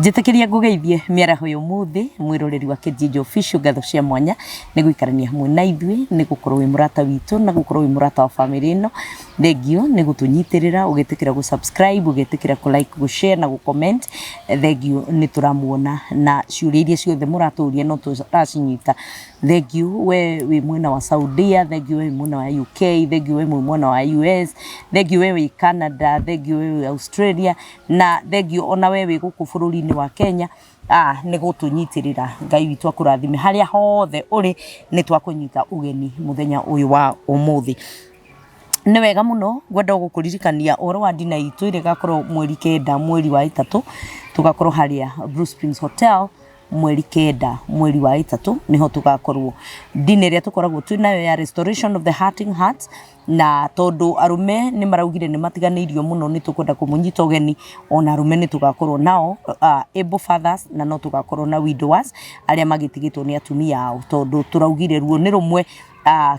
Njĩtĩkĩria ngũgeithie mĩaraho ya ũmũthĩ, mwĩroreri wa Kĩnjinjo Official, ngatho cia mwanya nĩ gũikarania hamwe na ithuĩ, nĩ gũkorwo wĩ mũrata witũ na gũkorwo wĩ mũrata wa bamĩrĩ ĩno. Thengiũ nĩ gũtũnyitĩrĩra, ũgetĩkĩra gũ subscribe, ũgetĩkĩra kũ like, gũ share na gũ comment. Thengiũ nĩ tũramuona na ciũria iria ciothe mũratũria no tũracinyita. Thengiũ we wĩ mwena wa Saudia, thengiũ we wĩ mwena wa UK, thengiũ we wĩ mwena wa US, thengiũ we wĩ Canada, thengiũ we wĩ Australia, na thengiũ ona we wĩ gũkũ bũrũri-inĩ wa Kenya. Nĩ gũtũnyitĩrĩra. Ngai witũ akũrathime harĩa hothe ũrĩ, nĩ twakũnyita ũgeni mũthenya ũyũ wa ũmũthĩ. Nĩ wega mũno ngwenda gũkũririkania ũhoro wa dinner itũ ĩrĩa ĩgakorwo 9 mweri wa ĩtatũ, tũgakorwo harĩa Blue Springs Hotel 9 mweri wa ĩtatũ nĩho tũgakorwo. Dinner ĩrĩa tũkoragwo twĩ nayo ya restoration of the hurting hearts, na tondũ arũme nĩ maraugire nĩ matiganĩirio mũno nĩ tũkwenda kũmũnyita ũgeni, ona arũme nĩ tũgakorwo nao, able fathers, na no tũgakorwo na widowers arĩa magĩtigĩtwo nĩ atumia ao, tondũ tũraugire ruo nĩ rũmwe,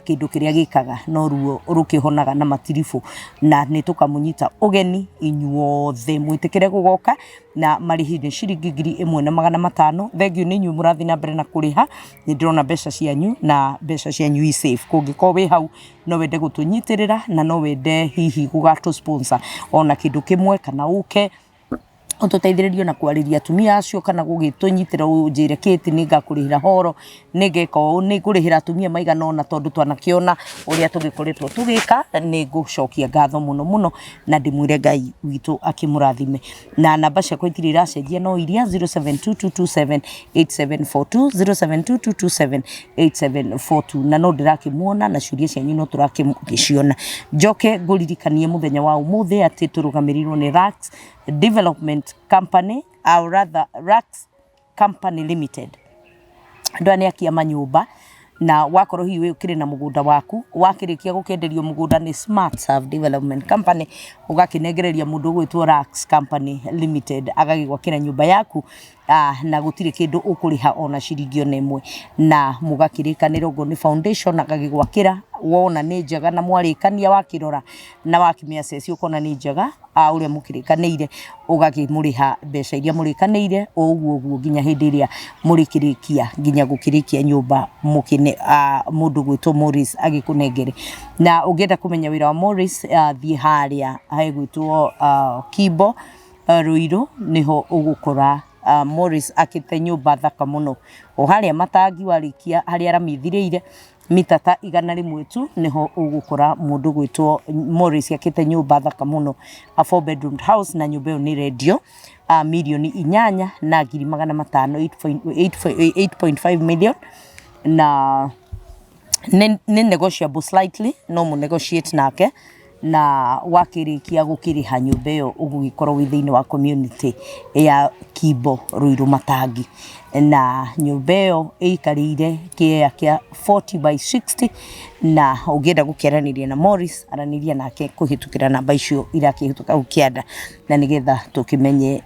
kĩndũ kĩrĩa gĩkaga no ruo rũkĩhonaga na matiribũ, na nĩ tũkamũnyita ũgeni inyuothe mwĩtĩkĩre gũgoka, na marĩhi nĩ ciringi 1500. Thengiũ nĩ inyuĩ mũrathiĩ na mbere na kũrĩha, nĩ ndĩrona mbeca cianyu na mbeca cianyu i safe. Kũngĩkorwo wĩ hau no wende gũtũnyitĩrĩra na no wende hihi gũgatũ sponsor ona kĩndũ kĩmwe, kana ũke ũtũteithĩrĩrie na kwarĩria atumia acio, kana gũgĩtũnyitĩra ũnjĩre Kate nĩ ngakũrĩhĩra horo, nĩ ngeka ũũ, nĩ ngũrĩhĩra atumia maigana ũna, tondũ twanakĩona ũrĩa tũgĩkoretwo tũgĩka. Nĩ ngũcokia ngatho mũno mũno na ndĩmwĩre Ngai witũ akĩmũrathime. Na namba ciakwa itirĩ iracenjia, no iria 0722278742, 0722278742, na no ndĩrakĩmuona na ciũria cianyu no tũrakĩciona. Njoke ngũririkanie mũthenya wa ũmũthĩ atĩ tũrũgamĩrĩirwo nĩ Rax Development Company, or rather Rax Company Limited. Andũ aya nĩ akia manyũmba, na wakorwo hihi ũkĩrĩ na mũgũnda waku, wakĩrĩkia gũkĩenderio mũgũnda nĩ Smart Serve Development Company, ũgakĩnengereria mũndũ ũgwĩtwo Rax Company Limited, agagĩgwakĩra nyũmba yaku, na gũtirĩ kĩndũ ũkũrĩha ona ciringi ona ĩmwe, na mũgakĩrĩkanĩra ũguo nĩ foundation agagĩgwakĩra, wona nĩ njega na mwarĩkania wakĩrora na wakĩmĩ assess ũkona nĩ njega, ũrĩa mũkĩrĩkanĩire, ũgakĩmũrĩha mbeca iria mũrĩkanĩire o ũguo ũguo nginya hĩndĩ ĩrĩa mũrĩkĩrĩkia nginya gũkĩrĩkia nyũmba mũkĩne mũndũ gwĩtwo Morris agĩkũnengere. Na ũngĩenda kũmenya wĩra wa Morris, thiĩ harĩa hegwĩtwo Kimbo Ruiru, nĩho ũgũkora Morris akĩte nyũmba thaka mũno, o harĩa matangi warĩkia harĩa rami ĩthirĩire mita ta 100 tu, nĩho ũgũkora mũndũ gwĩtwo Morris akĩte nyũmba thaka mũno, a four bedroom house, na nyũmba ĩyo nĩ ĩrendio 8,500,000, 8.5 million, na nĩ negotiable slightly, no mũ negotiate nake, na wakĩrĩkia gũkĩrĩha nyũmba ĩyo ũgũgĩkorwo wĩ thĩinĩ wa community ya Kimbo Ruiru Matangi, na nyũmba ĩyo ĩikarĩire kĩea kĩa 40 by 60. Na ũngĩenda gũkĩaranĩria na Morris, aranĩria nake kũhĩtũkĩra namba icio irakĩhĩtũka hau kĩanda, na nĩgetha tũkĩmenye,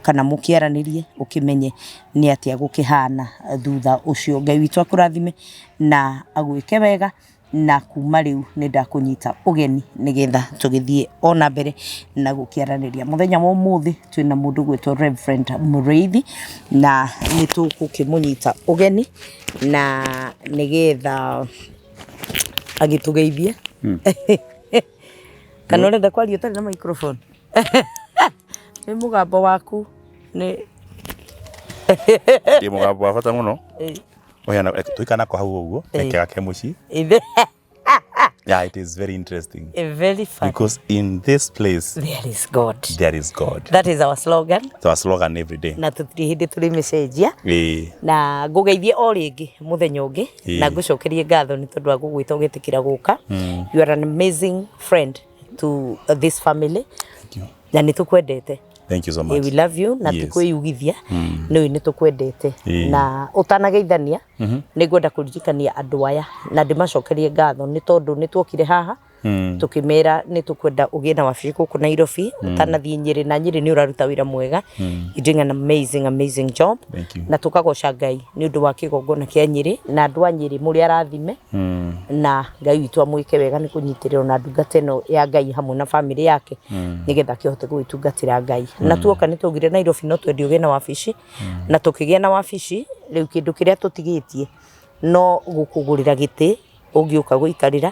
kana mũkĩaranĩrie ũkĩmenye nĩ atĩa gũkĩhana thutha ũcio. Ngai witũ akũrathime na agwĩke wega, na kuma rĩu nĩ ndakũnyita ũgeni nĩgetha tũgĩthiĩ ona mbere na gũkĩaranĩria. Mũthenya wa ũmũthĩ twĩna mũndũ gwĩtwo Reverend Mũrĩithi, na nĩ tũgũkĩmũnyita ũgeni na nĩgetha agĩtũgeithie. Kana ũrenda kwaria ũtarĩ na microphone? Nĩ mũgambo waku nĩ Ĩ mũgambo wa bata mũno. Ũheana tũikara nako hau ũguo reke gake mũciĩ. Yeah, it is very interesting. Very funny. Because in this place there is God. There is God. That is our slogan. It's our slogan every day. Na tũtirĩ hĩndĩ tũrĩmĩcenjia. Na ngũgeithie o rĩngĩ mũthenya ũngĩ na ngũcokerie ngatho nĩ tondũ wa gũgwĩta ũgetĩkĩra gũka. You are an amazing friend to this family. Thank you. Na nĩ tũkwendete. Thank you so much. We love you na tikwĩyugithia, nĩ nĩ tũkwendete. Na ũtanageithania, nĩ ngwenda kũririkania andũ aya na ndĩmacokerie ngatho nĩ tondũ nĩ tuokire haha. Tũkĩmera nĩ tũkwenda ũgĩe na wabici gũkũ Nairobi ũtanathiĩ Nyĩrĩ, na Nyĩrĩ nĩ ũraruta wĩra mwega. You doing an amazing, amazing job. Thank you. Na tũkagoca Ngai nĩ ũndũ wa kĩgongona kĩa Nyĩrĩ, na andũ a Nyĩrĩ mũrĩ arathime, na Ngai witũ amwĩke wega nĩ kũnyitĩrĩrwo na ndungata ĩno ya Ngai hamwe na bamĩrĩ yake, nĩgetha akĩhote gũgĩtungatĩra Ngai. Na tuoka nĩ twaugire Nairobi no twende ũgĩe na wabici, na tũkĩgĩa na wabici. Rĩu kĩndũ kĩrĩa tũtigĩtie no gũkũgũrĩra gĩtĩ ũngĩũka gũikarĩra,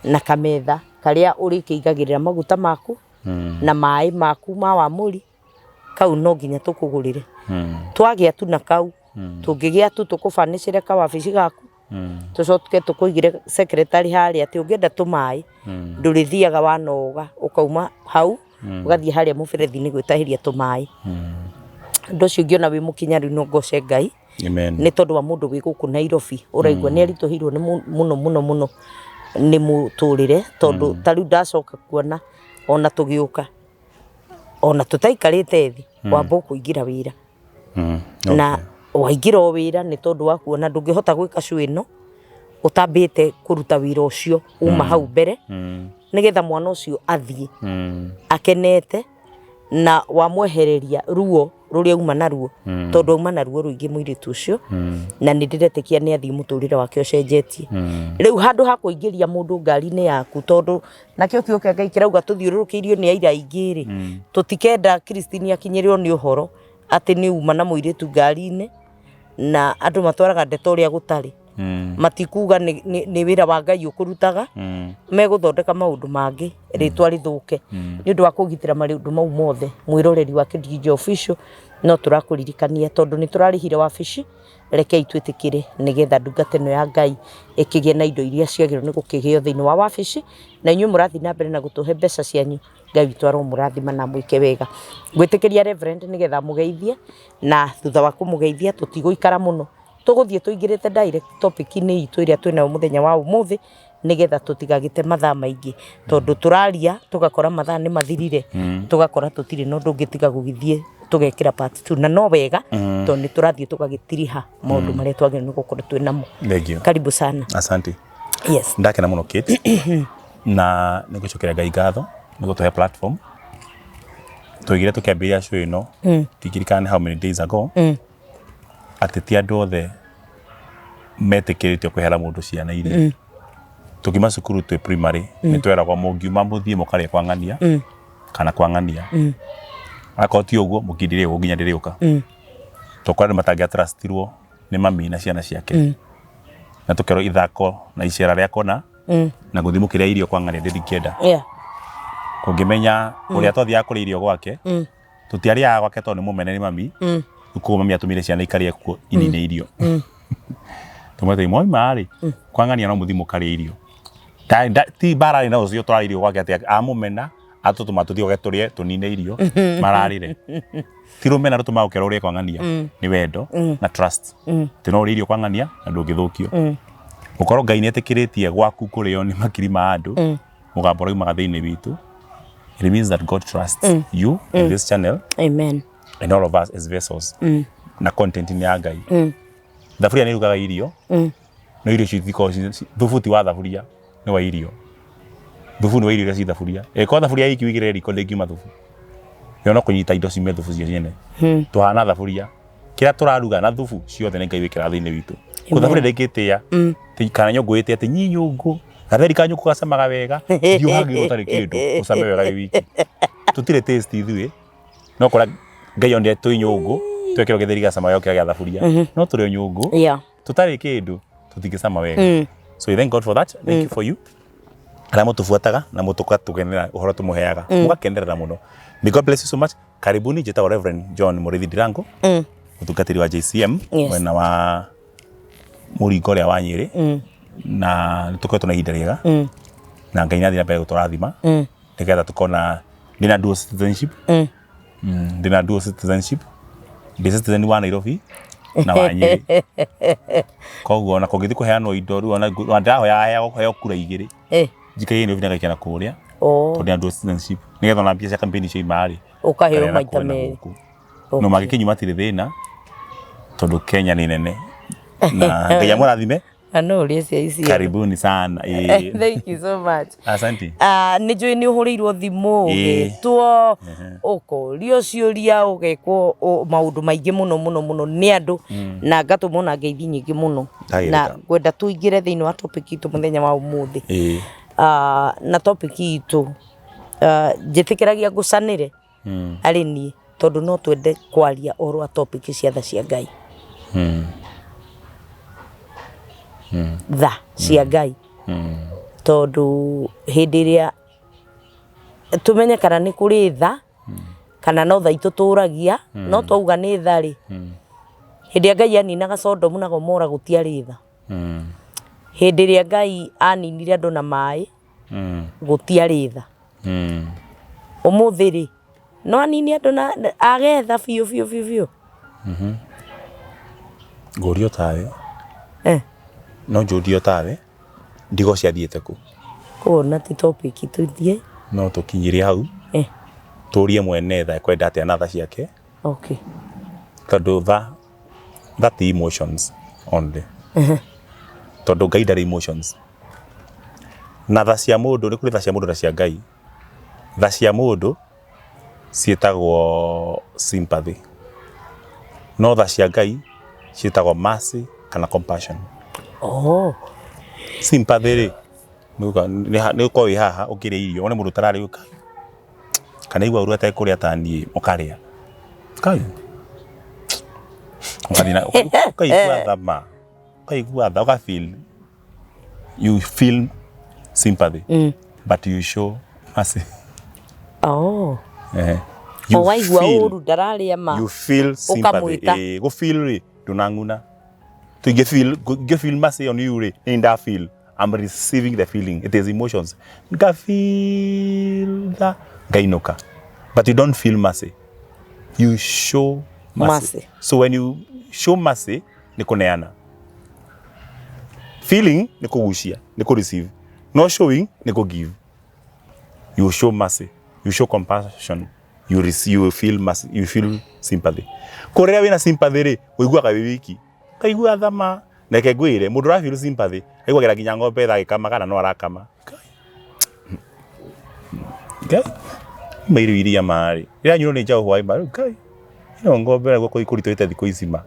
na kametha karĩa ũrĩkĩigagĩrĩra maguta maku na maĩ maku ma wamũri. Kau no nginya tũkũgũrĩre. Twagĩa tu na kau, tũngĩgĩa tu tũkũbanicĩre kawabici gaku, tũcoke tũkũigĩre secretary harĩa, atĩ ũngĩenda tũmaĩ ndũrĩthiaga wanoga, ũkauma hau ũgathiĩ harĩa mũberethi-inĩ gwĩtahĩria tũmaĩ. Ũndũ ũcio ingĩona wĩ mũkinyanĩru no ngoce Ngai. Amen. Nĩ tondũ wa mũndũ wĩ gũkũ Nairobi ũraigua nĩ aritũhĩirwo nĩ mũno mũno mũno nĩ mũtũrĩre, tondũ ta rĩu ndacoka kuona ona tũgĩũka ona tũtaikarĩte thĩ, wamba ũkũingĩra wĩra, na waingĩra o wĩra nĩ tondũ wa kuona ndũngĩhota gwĩka show ĩno ũtambĩte kũruta wĩra ũcio uma hau mbere, nĩgetha mwana ũcio athiĩ akenete na wamwehereria ruo rũrĩa auma naruo, tondũ auma naruo rũingĩ mũirĩtu ũcio, na nĩ ndĩretĩkia nĩ athiĩ mũtũrĩre wake ũcenjetie. Rĩu handũ ha kũingĩria mũndũ ngari-inĩ yaku, tondũ nakĩo kiugo kĩa Ngai kĩrauga tũthiũrũrũkĩirio nĩ aira aingĩ rĩ, tũtikenda Christine akinyĩrĩrwo nĩ ũhoro atĩ nĩ uma na mũirĩtu ngari-inĩ, na andũ matwaraga ndeto ũrĩa gũtarĩ. Matikuga nĩ wĩra wa Ngai ũkũrutaga, megũthondeka maũndũ mangĩ rĩtwa rĩthũke. Nĩ ũndũ wa kũgitĩra maũndũ mau mothe, mwĩroreri wa Kĩndinjo Official, no tũrakũririkania tondũ nĩ tũrarĩhire wabici, rekei twĩtĩkĩre nĩgetha ndungata ĩno ya Ngai ĩkĩgĩe na indo iria ciagĩrĩirwo nĩ gũkĩgĩo thĩinĩ wa wabici. Na inyuĩ mũrathiĩ na mbere na gũtũhe mbeca cianyu, Ngai witũ aromũrathima na amwĩke wega. Ngwĩtĩkĩria Reverend nĩgetha amũgeithie, na thutha wa kũmũgeithia tũtigũikara mũno, tũgũthiĩ tũingĩrĩte direct topic-inĩ itũ ĩrĩa twĩnayo mũthenya wa ũmũthĩ, nĩgetha tũtigagĩte mathaa maingĩ, tondũ tũraria tũgakora mathaa nĩ mathirire, tũgakora tũtirĩ na ũndũ ũngĩ tiga gũgĩthiĩ tũgekĩra part 2, na no wega tondũ nĩ tũrathiĩ tũgagĩtiriha maũndũ marĩa twagĩrĩirwo nĩ gũkorwo twĩ namo. Thank you. Karibu sana. Asante. Yes. Ndakena mũno Kate, na nĩ ngũcokeria Ngai ngatho nĩ gũtũhe platform. Twaigire tũkĩambĩrĩria show ĩno, ndingĩririkana nĩ how many days ago, atĩ ti andũ othe metĩkĩrĩtio kwehera mũndũ ciana irio. Tũkiuma cukuru twĩ primary, nĩ tweragwo mũngiuma mũthiĩ mũkarĩe kwa ng'ania kana kwa ng'ania, akorwo ti ũguo mũkindĩrie gũkũ nginya ndĩrĩũka. Tũkora andũ matangĩa trustirwo nĩ mami na ciana ciake, na tũkerwo ithako na icera rĩa kona na gũthiĩ mũkĩrĩa irio kwa ng'ania ndĩndingĩenda. Kũngĩmenya ũrĩa twathiaga kũrĩa irio gwake, tũtiarĩaga gwake tondũ nĩ mũmene nĩ mami. Rĩu koguo mami atũmire ciana ikarĩe kuo inine irio. Tũmwete mwauma rĩ, kwa ng'ania no mũthiĩ mũkarĩe irio. Ti mbara rĩ na ũcio tũrarĩa irio gwake atĩ amũmena atũtũma tũthiĩ gwake tũrĩe tũnine irio mararĩre. Ti rũmena rũtũmaga ũkerwo ũrĩe kwa ng'ania, nĩ wendo na trust. Atĩ no ũrĩe irio kwa ng'ania na ndũngĩthũkio. Gũkorwo Ngai nĩ etĩkĩrĩtie gwaku kũrĩo nĩ makiri ma andũ, mũgambo ũraumaga thĩinĩ witũ. It means that God trusts you in this channel. Amen. And all of us as vessels. Na content nĩ ya Ngai. Thaburia nĩ irugaga irio. No irio icio itikoragwo thubu ti wa thaburia, nĩ wa irio. Thubu nĩ wa irio iria ci thaburia. Ĩkorwo thaburia iki ũigĩrĩre riko ndĩngiuma thubu. Ĩyo no kũnyita indo ciume thubu cio ciene. Tũhana thaburia. Kĩrĩa tũraruga na thubu ciothe nĩ Ngai wĩkĩraga thĩinĩ witũ. Kũ thaburia ndĩngĩtĩa. Kana nyũngũ ĩtĩe atĩ nyi nyũngũ. Gatheri ka nyũngũ gacamaga wega. Ndiũhagio ũtarĩ kĩndũ ũcame wega wĩ wiki. Tũtirĩ taste ithuĩ. No kũrĩa Ngai onire twĩ nyũngũ, twekĩrwo gĩtheri gacama wega gũkĩra gĩa thaburia. No tũrĩ o nyũngũ. Tũtarĩ kĩndũ tũtingĩcama wega. So we thank God for that. Thank you for you. Arĩa mũtũbuataga na mũtũkatũkenera ũhoro tũmũheaga. Mũgakenerera mũno. May God bless you so much. Karibuni, njĩtagwo Reverend John Mũrĩithi Ndirango, mũtungatĩri wa JCM, mwena wa mũringo ũrĩa wa Nyĩrĩ, na nĩ tũkoretwo na ihinda rĩega, na Ngai nĩ athiĩ na mbere gũtũrathima, nĩgetha tũkona ndĩna dual citizenship, ndĩna dual citizenship, ndĩ citizen wa Nairobi na wa Nyĩrĩ. Koguo ona kũngĩthiĩ kũheanwo indo rĩu ona ndĩrahoya heo kura igĩrĩ, njikarie Nairobi na ngaikia na kũrĩa, tondũ ndĩna dual citizenship, nĩgetha ona mbia cia campaign cioima rĩ, Ũkaheo ngarĩa na maita kũrĩa na merĩ. gũkũ. No mangĩkĩnyua matirĩ thĩna, tondũ Kenya nĩ nene. Na Ngai amũrathime. Na no ũrĩe ciai ciothe. Karibuni sana. Ĩĩ. Thank you so much. Asante. Ah, nĩ njũĩ nĩ ũhũrĩirwo thimũ Ĩĩ. ũgetwo ũkorio ciũria ũgekwo maũndũ maingĩ mũno mũno mũno nĩ andũ na ngatũmwo na ngeithi nyingĩ mũno Ndagĩrĩka. na ngwenda tũingĩre thĩinĩ wa topic itũ mũthenya wa ũmũthĩ. Ĩĩ. Ah, na topic itũ ah, njĩtĩkĩragia ngũcanĩre arĩ niĩ tondũ no twende kwaria ũhoro wa topic cia tha cia Ngai. Tha cia Ngai. Tondũ hĩndĩ ĩrĩa tũmenye kana nĩ kũrĩ tha kana no tha itũtũragia, no twauga nĩ tha rĩ, hĩndĩ ĩrĩa Ngai aninaga Sodomu na Gomora gũtiarĩ tha. Hĩndĩ ĩrĩa Ngai aninire andũ na maĩ gũtiarĩ tha. Ũmũthĩ rĩ, no anine andũ na age tha biũ biũ biũ biũ? Ngũrio tawe. Eh. No njũrio tawe, ndigo ciathiĩte kũ? Koguo na ti topic tũthiĩ. No tũkinyire hau. Eh. Tũrie mwene tha ekwenda atĩa na tha ciake. Okay. Tondũ tha, tha ti emotions only. Tondũ Ngai ndarĩ emotions. Na tha cia mũndũ, nĩ kũrĩ tha cia mũndũ na cia Ngai. Tha cia mũndũ ciĩtagwo sympathy, no tha cia Ngai ciĩtagwo mercy kana compassion. Oh. Sympathy rĩ, nĩ ũkorwo wĩ haha ũkĩrĩa irio wone mũndũ ũtararĩa ũka kana aigua ũru atekũrĩa ta niĩ ũkarĩa. Kai ũgathiĩ na ũkaigua tha ma, ũkaigua tha ũga feel you feel sympathy but you show mercy. Oh. Eh. O waigua ũru ndararĩa ma. You feel sympathy. Ũkamwĩta. Eh, go feel rĩ ndũnang'una. To feel ngĩ feel mercy on you rĩ nĩ nda feel I'm receiving the feeling. It is emotions. Nga feel tha ngainũka. But you don't feel mercy. You show mercy. Mercy. So when you show mercy nĩ kũneana. Feeling nĩ kũgucia, nĩ kũ receive. No showing nĩ kũ give. You show mercy, you show compassion, you receive, you feel mercy, you feel sympathy. Kũrĩa wĩna sympathy rĩ, ũiguaga wĩ wiki. Ũkaigua tha ma. Reke ngwĩre, mũndũ ũra feel sympathy, aiguagĩra nginya ng'ombe tha agĩkama kana no arakama. Ngai, ma irio iria ma rĩ, ĩranyuirwo nĩ njaũ hwaĩ ma, rĩu Ngai, ĩno ng'ombe naguo kũritũhĩte thikũ ici ma.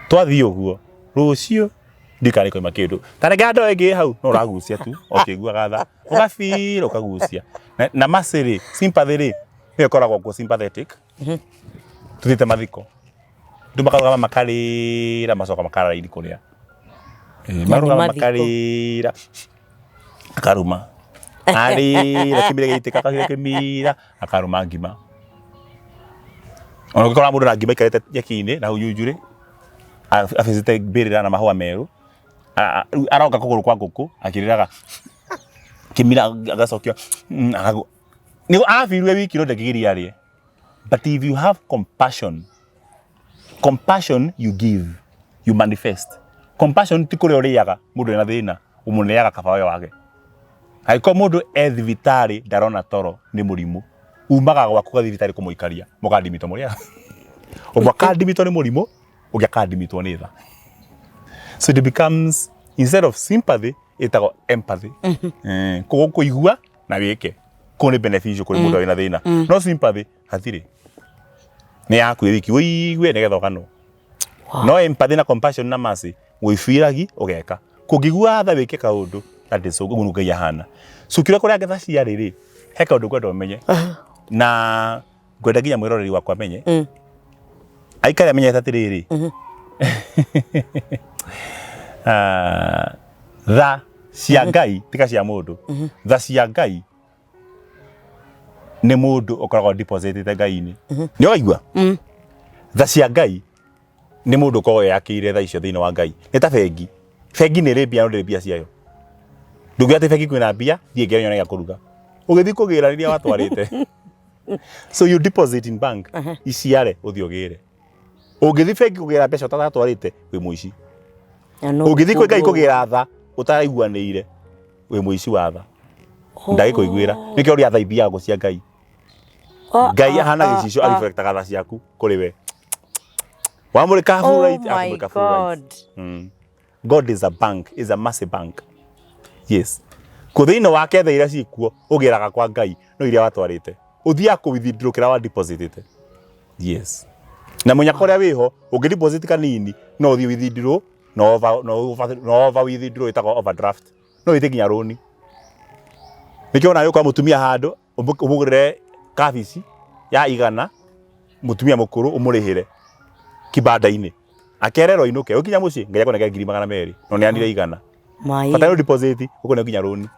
Twathiĩ ũguo, rũciũ ndiũĩ kana nĩkũima kĩndũ. Ta reke ndoo ĩngĩ ĩ hau, no ũragucia tu, ũkĩiguaga tha. Ũga feel ũkagucia. Na mercy rĩ, sympathy rĩ, nĩyo ĩkoragwo kuo sympathetic. Tũthiĩte mathiko. Andũ makarũgama makarĩra macoka makara raini kũrĩa. Marũgama mathiko. makarĩra akarũma. Arĩra kĩmira gĩaitĩka akahira kĩmira akarũma ngima. Ona ũngĩkora mũndũ na ngima aikarĩte nyeki-inĩ na hau nyunjurĩ, abicĩte mbĩrĩra na mahũa merũ, rĩu aroka kũgũrũ kwa ngũkũ akĩrĩraga kĩmira agacokia akagũ nĩ abirwe wiki no ndangĩgiria arĩe. But if you have compassion, compassion you give, you manifest. Compassion ti kũrĩa ũrĩaga mũndũ ena thĩna, ũmũneaga kaba we wage. Angĩkorwo mũndũ e thibitarĩ ndarona toro nĩ mũrimũ, umaga gwaku ũgathiĩ thibitarĩ kũmũikaria, mũkandimitwo mũrĩaga. Ũmwe akandimitwo nĩ mũrimũ, ũngĩ akandimitwo nĩ tha. So it becomes, instead of sympathy, ĩtagwo empathy. Koguo kũigua na wĩke. Kũu nĩ beneficial kũrĩ mũndũ wĩna thĩna. No sympathy hatirĩ. Nĩ yaku ĩ wiki ũigue nĩgetha ũganwo. No empathy na compassion na mercy wĩbiragi ũgeka. Kũngĩigua tha wĩke kaũndũ that is ũguo nĩguo Ngai ahana. So kĩrĩa kũrĩa ngetha ciarĩ rĩ, he kaũndũ ngwenda ũmenye. Na ngwenda nginya mwĩroreri wakwa amenye. Aikare amenyete atĩrĩrĩ. Ah, tha cia Ngai tiga cia mũndũ. Tha cia Ngai nĩ mũndũ ũkoragwo depositĩte Ngai-inĩ. Nĩ ũraigua? Tha cia Ngai nĩ mũndũ ũkoragwo eyakĩire tha icio thĩinĩ wa Ngai. Nĩ ta bengi. Bengi nĩ ĩrĩ mbia no ndĩrĩ mbia ciayo. Ndũngiuga atĩ bengi kwĩna mbia, thiĩ ngĩre nyone gĩa kũruga. Ũgĩthiĩ kũgĩra rĩrĩa watwarĩte. So you deposit in bank, iciare ũthiĩ ũgĩre. Ũngĩthiĩ bengi kũgĩra mbeca ũtaratwarĩte, wĩ mũici. Ũngĩthiĩ kwĩ Ngai kũgĩra tha ũtaraiguanĩire, wĩ mũici wa tha. Ndagĩkũiguĩra. Nĩkĩo ũrĩa tha ithiaga kũ cia Ngai. Ngai ahana gĩcicio areflectaga tha ciaku kũrĩ we. Wamũrĩka full Oh light, my akamũrĩka full light. God. God is a bank, is a mercy bank. Yes. Kũ thĩinĩ wake tha iria ciĩkuo ũgĩraga kwa Ngai no iria watwarĩte. Ũthiaga kũ withdraw kĩrĩa wa depositĩte. Yes. Na mũnyaka ũrĩa wĩho ũngĩ deposit kanini no ũthiĩ withdraw na over na over na over withdraw ĩtagwo overdraft. No wĩtie nginya rũni. Nĩkĩo ona yũka mũtumia handũ ũmũgũrĩre kabici ya igana mũtumia mũkũrũ ũmũrĩhĩre kibanda-inĩ akererwo ainũke ũkinya mũciĩ ngai akũnengere 200,000 no nĩanire igana Maĩ. bata nĩ deposit ũkũneo nginya rũni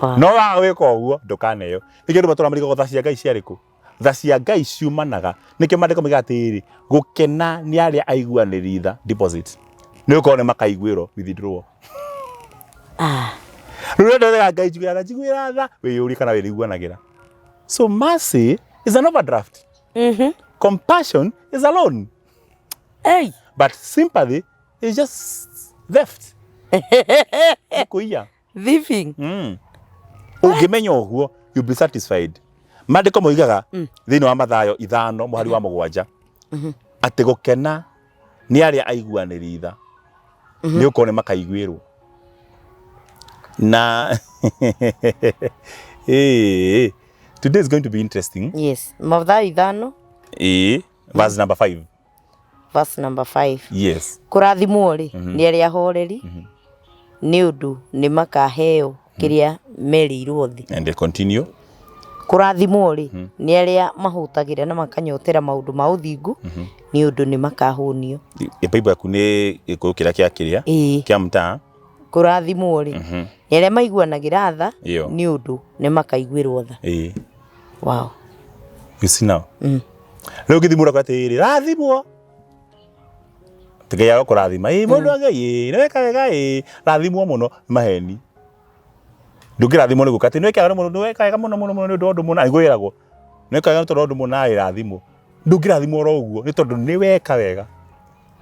Wow. no waga gwĩka ũguo ndũkaneo nĩkĩo andũ matũra marigagwo tha cia ngai ciarĩ kũ tha cia ngai ciumanaga nĩkĩo maandĩko moigaga atĩrĩrĩ gũkena nĩ arĩa aiguanĩri tha deposit nĩ gũkorwo nĩ makaiguĩrwo withdraw Ah. rĩu rĩrĩa ngai njiguĩra tha njiguĩra tha wĩyũrie kana wĩiguanagĩra so mercy is an overdraft compassion is a loan Hey. but sympathy is just theft Nĩ kũiya Thieving. Ũngĩmenya ũguo you'll be satisfied maandĩko moigaga thĩinĩ wa Mathayo 5 mũhari wa 7 atĩ gũkena nĩ arĩa aiguanĩri tha nĩ gũkorwo nĩ makaiguĩrwo na ĩĩ today is going to be interesting. Yes. Mathayo 5. Ĩĩ verse number 5. Verse number 5. Yes. Kũrathimwo rĩ nĩ arĩa ahoreri nĩ ũndũ nĩ makaheo kĩrĩa merĩirwo thĩ. And they continue. Kũrathimwo rĩ nĩ arĩa mahũtagĩra na makanyotera maũndũ ma ũthingu nĩ ũndũ nĩ makahũnio. Bible yaku nĩ gĩkũyũ kĩrĩa kĩa kĩrĩa Ĩĩ. kĩa mtaa. Kũrathimwo rĩ nĩ arĩa maiguanagĩra tha Ĩyo. nĩ ũndũ nĩ makaiguĩrwo tha. Ĩĩ. Wow. You see now. Rĩu ũngĩthimũra kwa atĩrĩrĩ rathimwo Ngai arokũrathima ĩĩ mũndũ wa Ngai ĩĩ nĩ weka wega ĩĩ rathimwo mũno nĩ maheni ndũngĩrathimwo nĩ gũka atĩ nĩ weka wega mũno nĩ weka wega mũno mũno mũno nĩ ũndũ wa ũndũ mũna nĩguo wĩragwo nĩ weka wega nĩ tondũ wa ũndũ mũna ĩ rathimwo ndũngĩrathimwo oro ũguo nĩ tondũ nĩ weka wega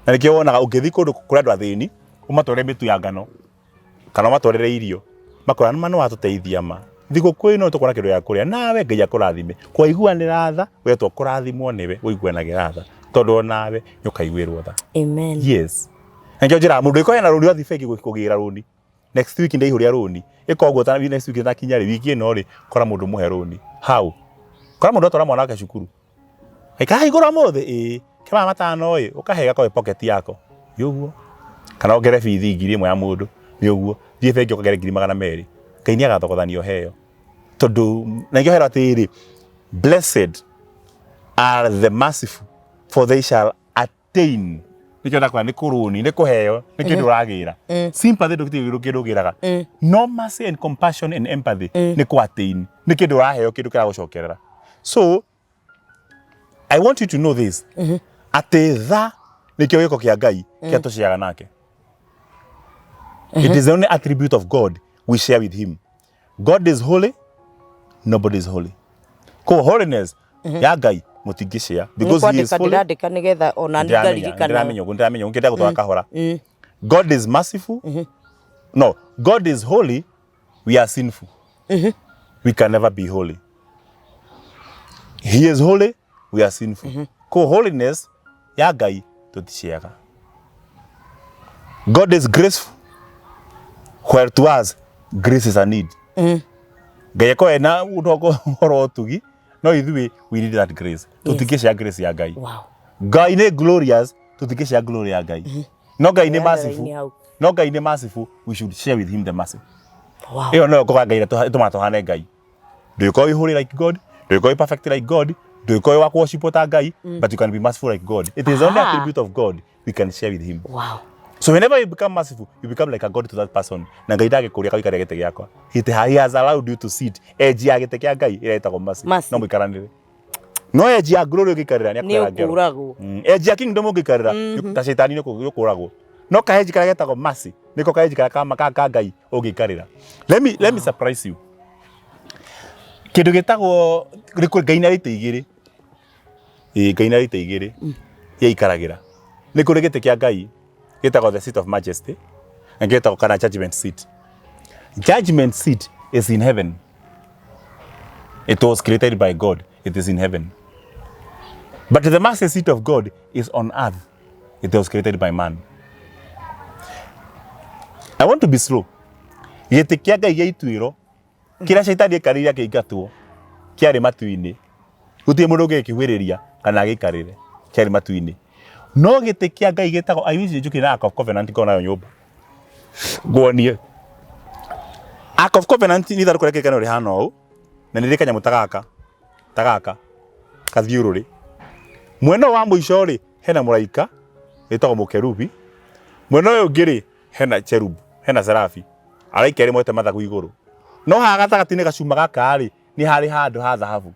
na nĩkĩo wonaga ũngĩthiĩ kũndũ kũrĩ andũ athĩni ũmatwarĩre mĩtu ya ngano kana ũmatwarĩre irio makwĩra ma nĩ watũteithia ma thigũkũ ĩno tũkona kĩndũ gĩa kũrĩa nawe Ngai akũrathime kwaiguanĩra tha wetwo kũrathimwo nĩwe ũiguanagĩra tha tondũ onawe nĩ ũkaiguĩrwo tha. Amen. Yes. Na nĩkĩo njĩraga mũndũ ĩkorwo ena rũni athiĩ bengi kũgĩra rũni next week ndaihũria rũni ĩka ũguo ta next week ĩtakinya rĩ wiki ĩno rĩ kora mũndũ mũhe rũni how kora mũndũ atwara mwana wake cukuru Aikara igũrũ ũmũthĩ ĩĩ ke maya matano ĩ ũkahe gakorwo pocket yako nĩ ũguo kana wongerere bithi 1,000 ya mũndũ nĩ ũguo thiĩ bengi ũkagere 200,000 Ngai nĩ agathogothania ũheo tondũ na nĩkĩo herwo atĩrĩrĩ blessed are the merciful for they shall attain nĩkĩo ndakwĩra nĩ kũrũni nĩ kũheo nĩ kĩndũ ũragĩra sympathy ndũgĩtirĩ kĩndũ ũgĩraga no mercy and compassion and empathy nĩ kũ attain nĩ kĩndũ ũraheo kĩndũ kĩragũcokerera so I want you to know this atĩ tha nĩkĩo gĩko kĩa Ngai kĩrĩa tũciaga nake. It is the only attribute of God we share with him. God is holy, nobody is holy. Koguo holiness ya Ngai mũtingĩshare because he is Nĩkwandĩka holy. ndĩrandĩka nĩgetha ona niĩ Ndĩramenya, ngaririkana. ndĩramenya ũguo, ndĩramenya ũguo, ngĩenda gũtwara kahora. God is merciful. No, God is holy, we are sinful. We can never be holy. He is holy, we are sinful. Ko holiness ya Ngai tũticeaga. God is graceful, while to us grace is a need. Ngai akorwo ena ũhoro wa ũtugi, no ithuĩ we need that grace. Tũtingĩcea grace ya Ngai. Wow. Ngai nĩ glorious, tũtingĩcea glory ya Ngai. No Ngai nĩ Ũyũ merciful. raini hau. No Ngai nĩ merciful, we should share with him the mercy. Wow. Ĩyo noyo ngoga Ngai ĩtũmaga tũhane Ngai. Ndũgĩkorwo wĩ holy like God, ndũgĩkorwo wĩ perfect like God, ndũgĩkorwo wĩ wa kũworship ta Ngai, but you can be merciful like God. It is the only Ah. attribute of God we can share with him. Wow. So whenever you become merciful, you become like a God to that person. Na Ngai ndangĩkũria kawĩkaria gĩtĩ gĩakwa. He has allowed you to sit edge ya gĩtĩ kĩa Ngai ĩrĩa ĩtagwo mercy. Mercy. No mũikaranĩre. No edge ya glory ũngĩikarĩra nĩ Nĩ akũgera ngero. ũkũragwo. Edge ya kingdom ũngĩikarĩra ta caitani nĩ ũkũragwo. No kaheji karĩa getagwo mercy nĩko kaheji karĩa ka Ngai ũngĩikarĩra. Let me surprise you. Kĩndũ gĩtagwo Ngai nĩ arĩ itĩ igĩrĩ. Ĩĩ Ngai nĩ arĩ itĩ igĩrĩ iria aikaragĩra. Nĩ kũrĩ gĩtĩ kĩa Ngai gĩtagwo the seat of majesty na gĩtagwo kana judgment seat. Judgment seat is in heaven. It was created by God. It is in heaven. But the mercy seat of God is on earth. It was created by man. I want to be slow. Gĩtĩ kĩa Ngai gĩa ituĩro kĩrĩa caitani aikarĩire akĩingatwo kĩarĩ matu-inĩ. Gũtirĩ mũndũ ũngĩgĩkĩhuhĩrĩria kana agĩikarĩre. Kĩarĩ matu-inĩ. No gĩtĩ kĩa Ngai gĩtagwo I wish njũkire na Ark of Covenant ngorwo nayo nyũmba. Nguonie. Ark of Covenant nĩ ithandũkũ rĩa kĩrĩkanĩro rĩhana ũũ na nĩ rĩ kanyamũ ta gaka ta gaka kathiũrũrĩ. Mwena ũyũ wa mũico rĩ hena mũraika wĩtagwo mũkerubi. Mwena ũyũ ũngĩ rĩ hena cherub, hena serafi. Araika erĩ moete mathagu igũrũ. No haha gatagatĩ-inĩ gacuma gaka rĩ nĩ harĩ handũ ha thahabu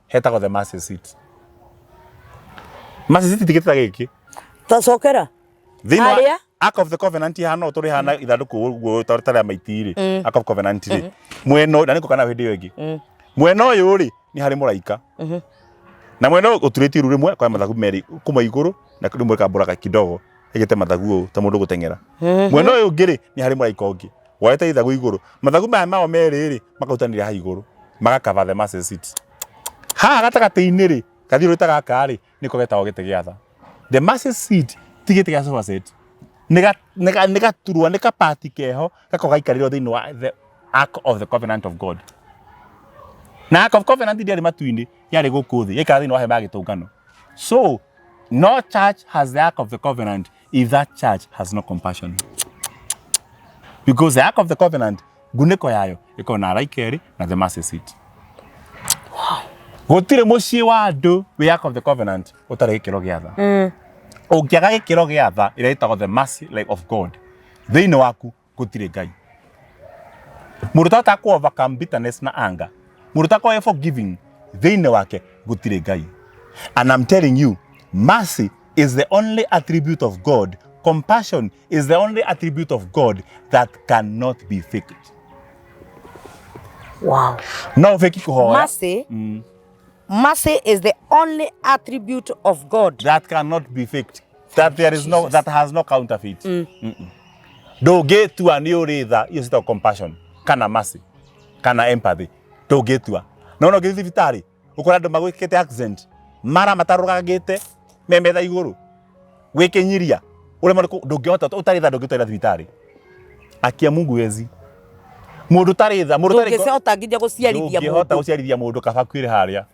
hetagwo the mercy seat. Mercy seat ti gĩtĩ ta gĩkĩ. Tacokera. Thĩinĩ wa Harĩa? Ark of the Covenant hana ũũ tũrĩ hana ithandũkũ ũguo ta rĩa maiti rĩ. Ark of Covenant rĩ. Mwena ũyũ, na nĩngũka nayo hĩndĩ ĩyo ĩngĩ. Mwena ũyũ rĩ nĩ harĩ mũraika. Na mwena ũyũ ũturĩtie iru rĩmwe kwa mathagu merĩ kuma igũrũ na rĩmwe kambũraga kidogo ĩgĩte mathagu ũũ ta mũndũ gũteng'era. Mwena ũyũ ũngĩ rĩ nĩ harĩ mũraika ũngĩ woete ithagu igũrũ. Mathagu maya mao merĩ rĩ makarutanĩria haha igũrũ magakaba the mercy seat. Haha gatagatĩ-inĩ rĩ kathiũrũrĩ ta gaka rĩ nĩko getagwo gĩtĩ gĩa tha. The mercy seat ti gĩtĩ gĩa sofa set. Nĩ gaturwa nĩ kapati keho gakoragwo gaikarĩirwo thĩinĩ wa the ark of the covenant of God. Na ark of covenant ndĩarĩ matu-inĩ, yarĩ gũkũ thĩ, yaikara thĩinĩ wa hema ya gĩtũngano. So no church has the ark of the covenant if that church has no compassion. Because the ark of the covenant ngunĩko yayo ĩkoragwo na araika erĩ na the mercy seat. Gũtirĩ mũciĩ wa andũ wĩ ark of the covenant ũtarĩ gĩkĩro gĩa tha. Ũngĩaga gĩkĩro gĩa tha ĩrĩa ĩtagwo the mercy like of God thĩinĩ waku gũtirĩ Ngai. Mũndũ ũtahota kũ overcome bitterness na anger, mũndũ ũtakoragwo e forgiving thĩinĩ wake gũtirĩ Ngai. And I'm telling you, mercy is the only attribute of God. Compassion is the only attribute of God that cannot be faked. Wow. No fake kũhoya. Mercy. Mercy is the only attribute of God that cannot be faked. That there is no that has no counterfeit. Ndũngĩtua nĩ ũrĩ tha, iyo ciĩtagwo compassion kana mercy kana empathy. Ndũngĩtua. No no ũngĩthiĩ thibitarĩ ũkore andũ magwĩkĩte accident mara matarũgangĩte me metha igũrũ gwĩkĩnyiria ũremwo nĩ ndũngĩhota ũtarĩ tha ndũngĩtwarĩra thibitarĩ. Akia Mungu wezi. Mũndũ ũtarĩ tha, mũndũ ũtarĩ Ndũngĩhota nginya gũciarithia ndũngĩhota mũndũ. gũciarithia mũndũ kaba akuĩre harĩa.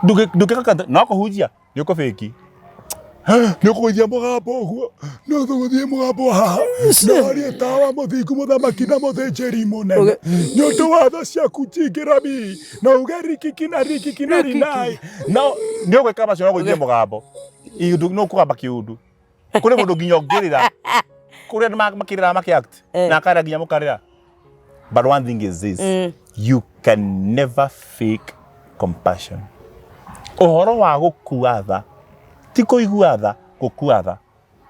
Ndũngĩka no kũhunjia nĩ ũkũbĩki. Nĩ ũkũgũithia mũgambo ũguo no tũgũthiĩ mũgambo haha no arie tawa mũthingu mũthamaki na mũthĩnjĩri mũnene nĩ ũndũ wa tha ciaku njingĩra na uge rikiki na rikiki na rinai no nĩ ũgwĩka macio no gũithie mũgambo iundu no kũgamba kĩundu kũrĩ mũndũ nginya ũngĩrĩra kũrĩ andũ makĩrĩra makĩ act na akarĩra nginya mũkarĩra. But one thing is this, you can never fake compassion. Ũhoro wa gũkua tha ti kũigua tha, gũkua tha,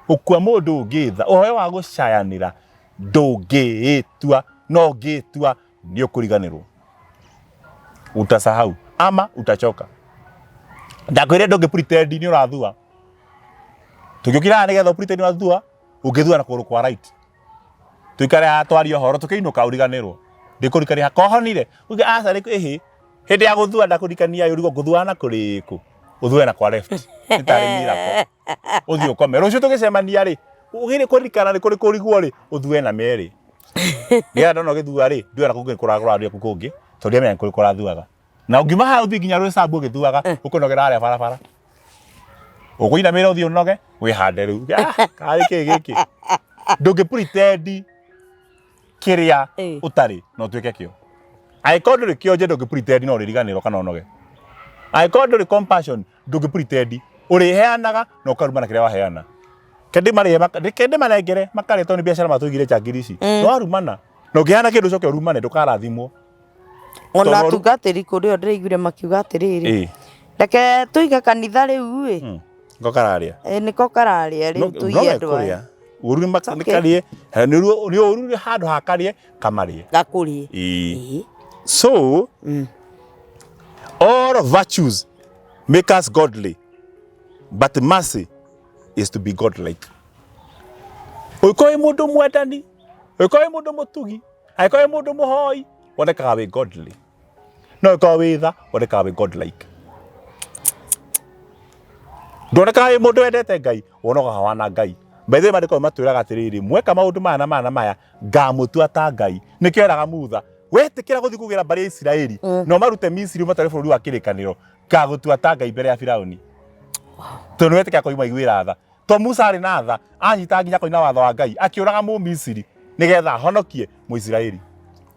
gũkua mũndũ ũngĩ tha, ũhoro wa gũcayanĩra ndũngĩĩtua, no ũngĩĩtua nĩ ũkũriganĩrwo, utasahau ama utachoka. Ndakwĩrire ndũngĩ pretend nĩ ũrathua, tũngĩũkĩra haha nĩgetha ũ pretend nĩ ũrathua, ũngĩthua na kũgũrũ kwa right tuikare haha twarie ũhoro tũkĩinũka ũriganĩrwo ndĩkũrikania kohonire uge aca rĩ ĩhĩ hĩndĩ ya gũthua ndakũrikania ũrigwo ngũthua na kũrĩkũ ũthue na kwa left nĩ tarĩ miracle ũthiĩ ũkome rũciũ tũgĩcemania rĩ ũgĩrĩ kũririkana nĩ kũrĩ kũrigwo rĩ ũthue na merĩ nĩgetha ndona ũgĩthua rĩ ndue na kũngĩ kũragũra kũu kũngĩ tondũ ndiamenya nĩ kũrĩ kũrathuaga na ũngiuma haha ũthiĩ nginya rwĩcambu ũgĩthuaga ũkũnogera harĩa barabara ũkũinamĩra ũthiĩ ũnoge wĩhande rĩu. Ah, karĩ kĩ gĩkĩ ndũngĩ pretend kĩrĩa ũtarĩ na ũtuĩke kĩo. Angĩkorwo ndũrĩ kĩonje ndũngĩ pretend no ũrĩriganĩrwo kana ũnoge. Angĩkorwo ndũrĩ compassion ndũngĩ pretend, ũrĩheanaga na ũkarumana kĩrĩa waheana. Reke ndĩmanengere makarĩe tondũ nĩ biacara matũigire njangiri ici. Nĩ warumana na ũngĩheana kĩndũ ũcoke ũrumane ndũkarathimwo. Ona Tondũ atungatĩri kũrĩ o ndĩraiguire makiuga atĩrĩrĩ, Ĩĩ. Reke tũige kanitha rĩu ĩ. Niko kararĩa. Ĩ, nĩko kararĩa rĩu No tũiye no andũ mekũrĩa. aya. Ũru nĩ It's nĩ okay. karĩe, nĩ ũru nĩ handũ ha karĩe kamarĩe. Gakũrĩe. Ĩĩ. Ĩĩ. So all virtues make us godly, but mercy is to be godlike. Ũngĩkorwo wĩ mũndũ mwendani, ũngĩkorwo wĩ mũndũ mũtugi, angĩkorwo wĩ mũndũ mũhoi, wonekaga wĩ godly. No ũngĩkorwo wĩ tha, wonekaga wĩ godlike. Ndwonekaga wĩ mũndũ wendete Ngai, wonaga wana Ngai. By the way, maandĩko matwĩraga atĩrĩrĩ, mweka maũndũ maya na maya na maya, ngamũtua ta Ngai. Nĩkĩo eraga Mutha, wetĩkĩra gũthiĩ kũgĩra mbarĩ ya Isiraeli na ũmarute Misiri ũmatware bũrũri wa kĩrĩkanĩro, ngagũtua ta Ngai mbere ya Firauni. Tondũ nĩwetĩkĩra kũmaiguĩra tha. To Musa arĩ na tha, anyita nginya koina watho wa Ngai, akĩũraga Mũmisiri nĩgetha ahonokie Mũisiraeli.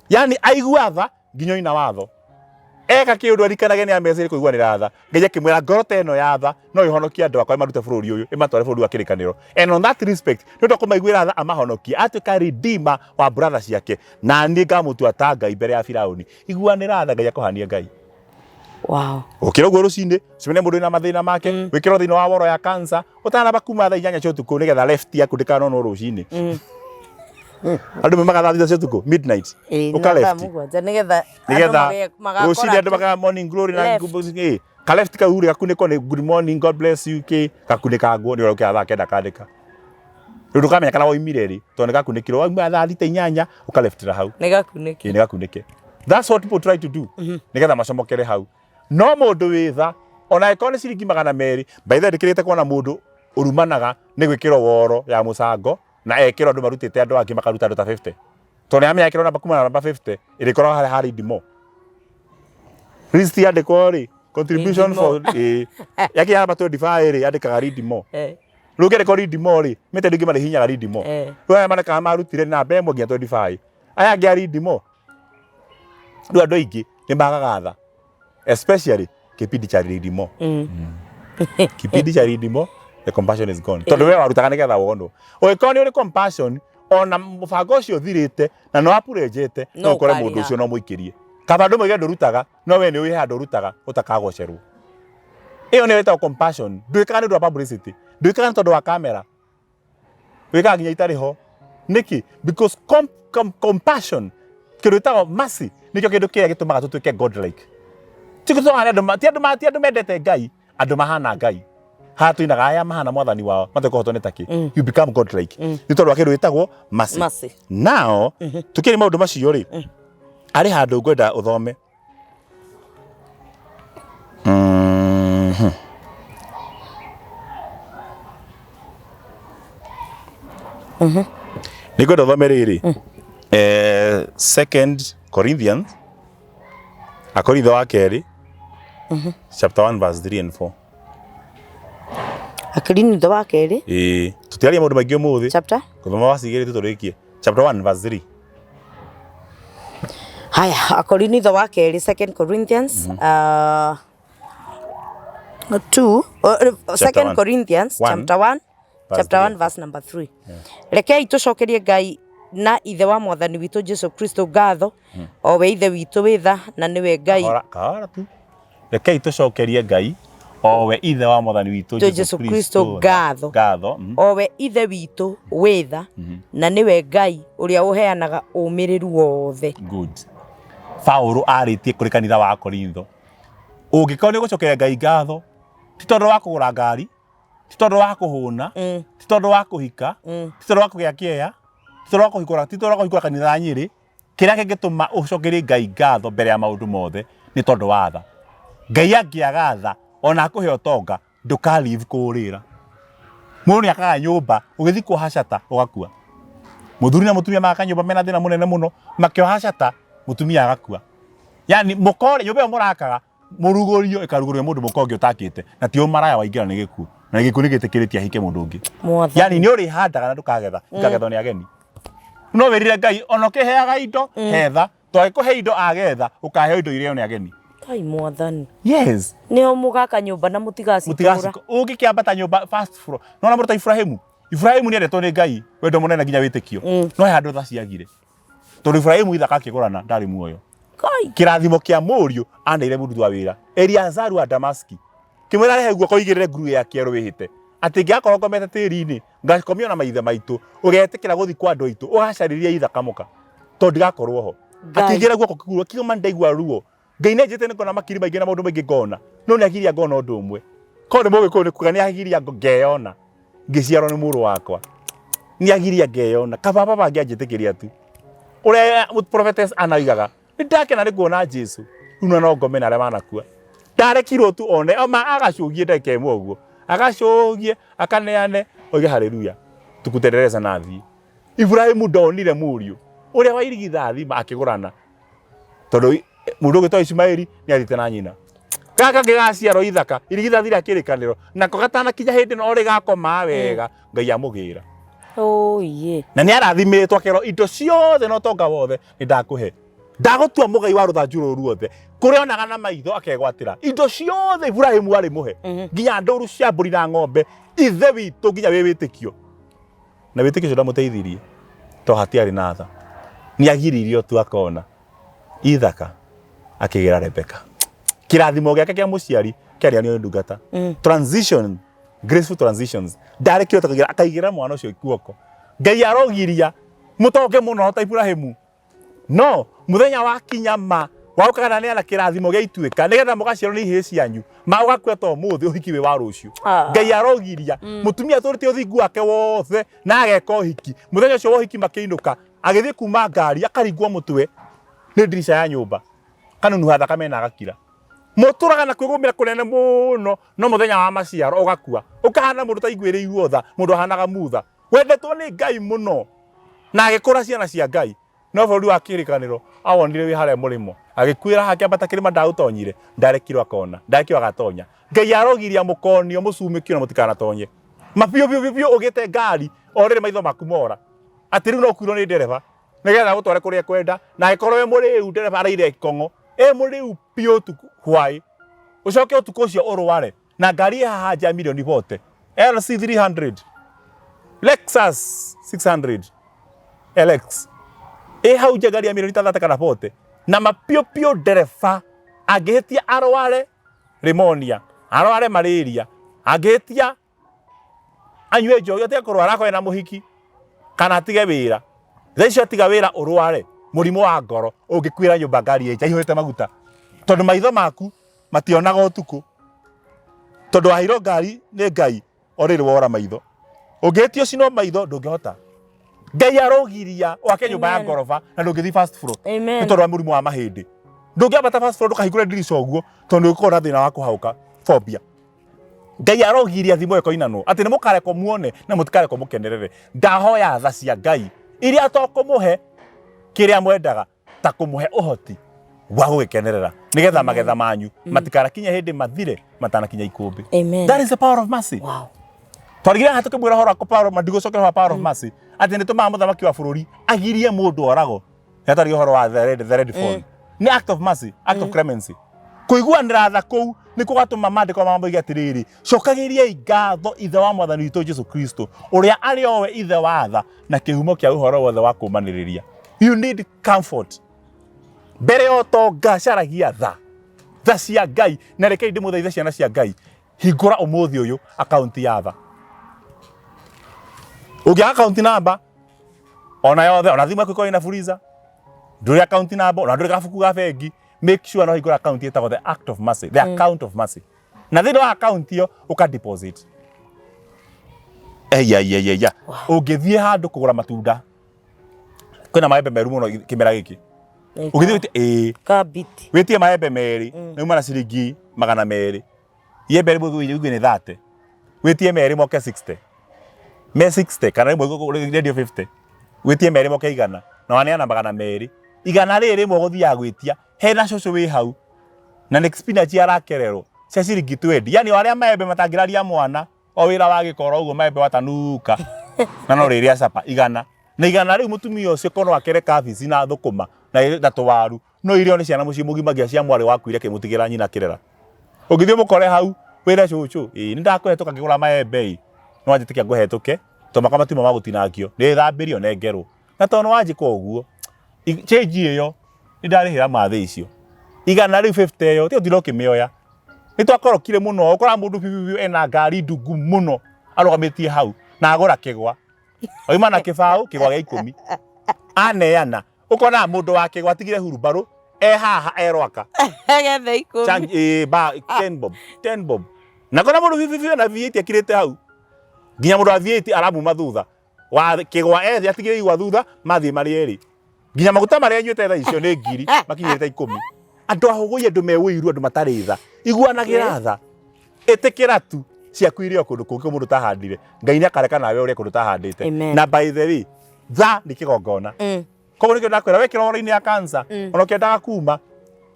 Yani aigua tha nginya oina watho. Eka kĩũndũ arikanage nĩ ameciri kũiguanĩra tha. Ngai akĩmwĩra ngoro ta ĩno ya tha no ĩhonokie andũ akwa ĩmarute bũrũri ũyũ ĩmatware bũrũri wa kĩrĩkanĩro. And on that respect, nĩ ũndũ wa kũmaiguĩra tha amahonokie, atuĩka redeemer wa brother ciake. Na niĩ ngamũtua ta Ngai mbere ya Firauni. Iguanĩra tha Ngai akũhanie Ngai. Wow. Ũkĩra ũguo rũcinĩ, cemania mũndũ wĩna mathĩna make, wĩkĩrwo thĩinĩ wa woro ya cancer, ũtanamba kuma thaa 8 cia ũtukũ nĩgetha left yaku ndĩkanonwo rũcinĩ. Andũ maumaga thaa 6 cia ũtukũ, midnight. Ĩĩ, Ũka na thaa left. 7 nĩgetha andũ Nĩgetha magakora rũcinĩ andũ atĩ- makaga morning glory na Left. ĩ, ka left kau rĩ gakunĩkwo nĩ good morning God bless you kĩ gakunĩkangwo nĩ ũrokĩra thaa 9 kandĩka. Rĩu ndũkamenya kana woimire rĩ tondũ nĩ gakunĩkirwo wauma thaa 6 8 ũka leftĩra hau. Nĩ gakunĩke. Ĩ, nĩ gakunĩke. That's what people try to do. Nĩgetha macomokere hau. No mũndũ wĩ tha ona angĩkorwo nĩ ciringi 200, by the way ndĩkĩrĩte kuona mũndũ ũrumanaga nĩ gwĩkĩrwo woro ya mũcango na ekĩrwo andũ marutĩte andũ angĩ makaruta andũ ta 50. Tondũ nĩ amenya ekĩrwo namba kuma na namba 50 ĩrĩkoragwo harĩa ha read more. List yandĩkwo rĩ, contribution Read for ĩ, yakinya namba 25 rĩ, yandĩkaga read more. Rĩu ũngĩandĩkwo read more rĩ, mĩte andũ aingĩ marĩhihinyaga read more. Rĩu aya marekaga marutire namba 1 nginya 25. Aya angĩ a read more. Rĩu andũ aingĩ nĩ magaga tha. Especially kipindi cha read more. Kipindi cha read more, the compassion is gone. Tondũ we warutaga nĩgetha wonwo. Ũngĩkorwo nĩ ũrĩ compassion, ona mũbango ũcio ũthirĩte na nĩ wapurĩnjĩte, no ũkore mũndũ ũcio no mũikĩrie. Kaba andũ moige ndũrutaga, no we nĩ ũĩ he handũ ũrutaga ũtakagocerwo. Ĩyo nĩyo ĩtagwo compassion. Ndwĩkaga nĩ ũndũ wa publicity. Ndwĩkaga nĩ tondũ wa kamera. Wĩkaga nginya itarĩ ho. Nĩkĩ? Because compassion, kĩndũ gĩtagwo mercy, nĩkĩo kĩndũ kĩrĩa gĩtũmaga tũtuĩke godlike. Ti gũtũmaga nĩ andũ ti andũ ti andũ mendete Ngai, andũ mahana Ngai. Haha tũinaga aya mahana mwathani wao, matekũhotwo nĩ takĩ. You become godlike. Nĩ tondũ wa kĩndũ gĩtagwo mercy. Mercy. Now, tũkĩrĩ maũndũ macio rĩ, arĩ handũ ngwenda ũthome. Nĩ ngwenda ũthome rĩrĩ. Second Corinthians, Akorintho wa kerĩ, chapter 1 verse 3 and 4. Akorintho wa kerĩ. Ĩĩ, tũtiaria maũndũ maingĩ ũmũthĩ. Chapter? Gũthoma verse 2 tu tũrĩkie. Chapter 1 verse 3. Haya, Akorintho wa kerĩ, Second Corinthians, 2, Second one. Corinthians, One. chapter 1, Verse chapter 3. 1 verse number 3. Rekei tũcokerie Ngai na Ithe wa Mwathani witũ Jesu Kristo ngatho, o we Ithe witũ wĩ tha na nĩwe Ngai. Kahora, kahora tu. Rekei tũcokerie Ngai o we Ithe wa Mwathani witũ Jesu Jesu Kristo Kristo ngatho. Ngatho. O we Ithe witũ wĩ tha na nĩwe Ngai ũrĩa ũheanaga ũmĩrĩru wothe. Good. Paulo arĩtie kũrĩ kanitha wa Korintho. Ũngĩkorwo nĩ ũgũcokeria Ngai ngatho, ti tondũ wa kũgũra ngari, ti tondũ wa kũhũna, ti tondũ wa kũhika, ti tondũ wa kũgĩa kĩeya, ti tondũ wa kũhingũra, ti tondũ wa kũhingũra kanitha Nyĩrĩ, kĩrĩa kĩngĩtũma ũcokerie Ngai ngatho mbere ya maũndũ mothe nĩ tondũ wa tha. Ngai angĩaga tha, ona akũhe ũtonga, ndũka leave kũũrĩra. Mũndũ nĩ akaga nyũmba, ũgĩthiĩ kuoha cata, ũgakua. Mũthuri na mũtumia magaka nyũmba mena thĩna mũnene mũno, makĩoha cata, mũtumia agakua. Yani mũkore, nyũmba ĩyo mũrakaga, mũrugũrio ĩkarugũrio mũndũ mũka ũngĩ ũtakĩte, na ti ũmaraya waingĩra nĩ gĩkuũ. Na gĩkuũ nĩ gĩtĩkĩrĩtie ahike mũndũ ũngĩ. Mwathani. Yani nĩ ũrĩhandaga na ndũkagetha, ikagethwo nĩ ageni. No wĩrire Ngai, ona ũkĩheaga indo, hetha, twagĩkũhe indo agetha, ũkaheo indo irĩo nĩ ageni. Kai mwathani. Yes. Nĩho mũgaka nyũmba na mũtigacitũra. Mũtigaciko. Ũngĩkĩambata nyũmba first floor. Nona mũndũ ta Ibrahimu. Ibrahimu nĩ endetwo nĩ Ngai, wendo mũnene nginya wĩtĩkio. No he handũ tha ciagire. Tondũ Ibrahimu Ithaka akĩgũrana ndarĩ muoyo. Kai. Kĩrathimo kĩa mũriũ aneire mũruti wa wĩra Eliazaru wa Damaski. Kĩmwĩra rehe guoko ũigĩrĩre nguruĩ ya kĩero wĩhĩte atĩ ingĩgakorwo ngomete tĩri-inĩ ngakomio na maithe maitũ ũgetĩkĩra gũthiĩ kwa andũ aitũ ũgacarĩria Ithaka mũka tondũ ndigakorwo ho. Ngai. Akĩigĩrĩra guoko kĩguo akiuga ma ndaigua ruo. Ngai nĩ anjĩtĩte nĩ ngona makiri maingĩ na maũndũ maingĩ ngona no nĩ agiria ngona ũndũ ũmwe. Korwo nĩ mũgĩkũyũ nĩ kuga nĩ agiria ngeyona ngĩciarwo nĩ mũrũ wakwa. Nĩ agiria ngeyona kaba baba angĩanjĩtĩkĩria tu. Ũrĩa prophetess Anna oigaga nĩ ndakena nĩ kuona Jesu rĩu na no ngome na arĩa manakua. Ndarekirwo tu one oma agacũgie ndagĩka ĩmwe ũguo agacũgie akaneane oige haleluya. Tukutendereza na athiĩ. Iburahimu ndonire mũriũ ũrĩa wa irigithathi akĩgũrana tondũ mũndũ ũgĩtwo Ishumaeli nĩ athiĩte na nyina. Gaka gĩgaciarwo Ithaka, irigithathi rĩa kĩrĩkanĩro, nako gatanakinya hĩndĩ ĩno o rĩgakoma wega, Ngai amũgĩra. Oye. Na nĩ arathimĩtwo akerwo indo ciothe na ũtonga wothe nĩ ndakũhe. Ndagũtua mũgai wa rũthanju rũrũ ruothe. Kũrĩa onaga na maitho akegwatĩra. Indo ciothe Iburahimu arĩ mũhe. Nginya ndũru cia mbũri na ng'ombe. Ithe witũ nginya wĩ wĩtĩkio. Na wĩtĩkio ũcio ndamũteithirie to hatiarĩ na tha. Nĩ agiririo tu akona Ithaka akĩgĩra Rebeka. Kĩrathimo gĩake kĩa mũciari kĩarĩanio nĩ ndungata. Transition, graceful transitions. Ndarĩ kĩroto kũigĩra, akaigĩra mwana ũcio guoko. Ngai arogiria mũtonge mũno ta Iburahimu. No mũthenya wakinya ma wa gũkananeana kĩrathimo gĩa ituĩka nĩgetha mũgaciarwo nĩ ihĩĩ cianyu ma ũgakua ta ũmũthĩ ũhiki wĩ wa rũciũ. Ngai arogiria mũtumia atũrĩte ũthingu wake wothe na ageka ũhiki. Mũthenya ũcio wa ũhiki makĩinũka agĩthiĩ kuma ngari akaringwo mũtwe nĩ ndirica ya nyũmba kanunuha thakame na agakira. Mũtũraga na kwĩgũmĩra kũnene mũno no mũthenya wa maciaro ũgakua ũkahana mũndũ ũtaiguĩrĩirwo tha, mũndũ ahanaga mutha. Wendetwo nĩ Ngai mũno na agĩkũra ciana cia Ngai no bũrũri wa kĩrĩkanĩro awonire wĩ harĩa mũrĩmo agĩkuĩra haha akĩambata kĩrĩma ndaũtonyire ndarekirwo akona ndarekirwo agatonya. Ngai arogiria mũkonio mũcumĩkio na mũtikanatonye ma biũ biũ biũ biũ ũgĩte ngari o rĩrĩ maitho maku mora atĩ rĩu no ũkuirwo nĩ ndereba nĩgetha agũtware kũrĩa ekwenda na angĩkorwo wĩ mũrĩu ndereba araire kong'o e mũrĩu biũ ũtukũ hwaĩ ũcoke ũtukũ ũcio ũrware na ngari ĩ haha nja ya mirioni bote LC 300 Lexus 600 LX ĩ hau nja ngari ya mirioni 6 kana bote na mapiũ piũ ndereba angĩhĩtia arware pneumonia arware malaria angĩhĩtia anyue njohi atige kũrwara akorwo ena mũhiki kana atige wĩra thaa icio atiga wĩra ũrware mũrimũ wa ngoro ũngĩkuĩra nyũmba ngari ĩ nja ihũrĩte maguta tondũ maitho maku mationaga ũtukũ tondũ waheirwo ngari nĩ Ngai o rĩrĩ wora maitho ũngĩhĩtia ũcinwo maitho ndũngĩhota Ngai arogiria wake nyũmba ya Amen. ngoroba na ndũngĩthiĩ first floor nĩ Amen. tondũ wa mũrimũ wa mahĩndĩ ndũngĩambata first floor ndũkahingũre ndirica ũguo tondũ nĩ ũgũkorwo na thĩna wa kũhaũka phobia Ngai arogiria thimo ĩkoinanwo atĩ nĩ mũkarekwo muone na mũtikarekwo mũkenerere. Ndahoya tha cia Ngai iria to kũmũhe kĩrĩa mwendaga ta kũmũhe ũhoti wa gũgĩkenerera nĩgetha magetha manyu matikanakinye hĩndĩ mathire matanakinya ikũmbĩ. Amen. That is the power of mercy. Wow. Twarigire haha tũkĩmwĩra ũhoro wa power of ndigũcokera wa power of mercy atĩ nĩ tũmaga mũthamaki wa bũrũri agirie mũndũ oragwo. Nĩatwaria ũhoro wa the red phone. Nĩ act of mercy, act of clemency. Kũiguanĩra tha kũu nĩ gũgatũma maandĩko ma moige atĩrĩrĩ, cokagĩriai ngatho ithe wa mwathani witũ Jesu Kristo ũrĩa arĩ owe ithe wa tha na kĩhumo kĩa ũhoro wothe wa kũũmanĩrĩria. You need comfort. Mbere ya ũtonga caragia tha, tha cia Ngai. Na rekei ndĩmũthaithe ciana cia Ngai, hingũra ũmũthĩ ũyũ akaunti ya tha. Ũngĩaga akaunti namba ona yothe, ona thimũ yaku ĩkorwo ĩna fuliza, ndũrĩ akaunti namba, ona ndũrĩ gabuku ga bengi, make sure no hingũra akaunti ĩtagwo the act of mercy, the account of mercy. Na thĩinĩ wa akaunti ĩyo ũka deposit. Eya eya eya. Ũngĩthiĩ handũ kũgũra matunda, kwĩna maembe meru mũno kĩmera gĩkĩ. Ũngĩthiĩ wĩtie, ĩĩ, Kabiti. wĩtie maembe merĩ, nĩ uma na ciringi 200. Iembe rĩmwe ũigue nĩ 30. Wĩtie merĩ moke 60. Me 60 kana rĩmwe rĩendio 50. Wĩtie merĩ moke 100 na waneana 200. Igana rĩrĩ rĩmwe ũgũthiaga gwĩtia hena cũcũ wĩ hau na nĩ spinach arakererwo cia ciringi 20. Yani o arĩa maembe matangĩraria mwana o wĩra wa gĩkoro ũguo maembe watanuka na no rĩrĩa capa 100. Na 100 rĩu mũtumia ũcio korwo akere kabici na thũkũma na tũwaru no irio nĩ ciana mũciĩ mũgima nginya cia mwarĩ wakuire akĩmũtigĩra nyina kĩrera. Ũngĩthiĩ ũmũkore hau wĩre cũcũ ĩĩ nĩ ndakũhetũka ngĩgũra maembe ĩ no wanjĩtĩkia ngũhetũke tondũ makwa matiuma ma gũtinangio nĩ thambĩrio nengerwo. Na tondũ nĩ wanjĩka ũguo change ĩyo nĩ ndarĩhĩra mathĩ icio. 100 rĩu 50 ĩyo tiga ũtinde ũkĩmĩoya. Nĩ twakorokire mũno ũkoraga mũndũ biũ biũ ena ngari ndungu mũno arũgamĩtie hau na agũra kĩgwa. Oima na kĩbaũ kĩgwa gĩa 10. Aneana ũkonaga mũndũ wa kĩgwa atigire hurumbarũ e haha e Rwaka. Getha 10. Change, ba, 10 bob, 10 bob. Na kona mũndũ biũ biũ ena V8 akirĩte hau. Nginya mũndũ wa V8 aramuma thutha. Wa kĩgwa ethĩ atigire igwa thutha mathiĩ marĩ erĩ. Nginya maguta marĩa anyuĩte thaa icio nĩ ngiri makinyĩrĩte 10. Andũ ahũgũi, andũ me ũiru, andũ matarĩ tha. Iguanagĩra tha. Ĩtĩkĩra tu. Ciaku irĩo kũndũ kũngĩ mũndũ tahandire. Ngai nĩ akareka nawe ũrĩe kũndũ tahandĩte. Amen. Na by the way, tha nĩ kĩgongona. Koguo nĩkĩo ndakwĩra wekĩra ũhoro-inĩ ya cancer, ona ũkĩendaga kuma,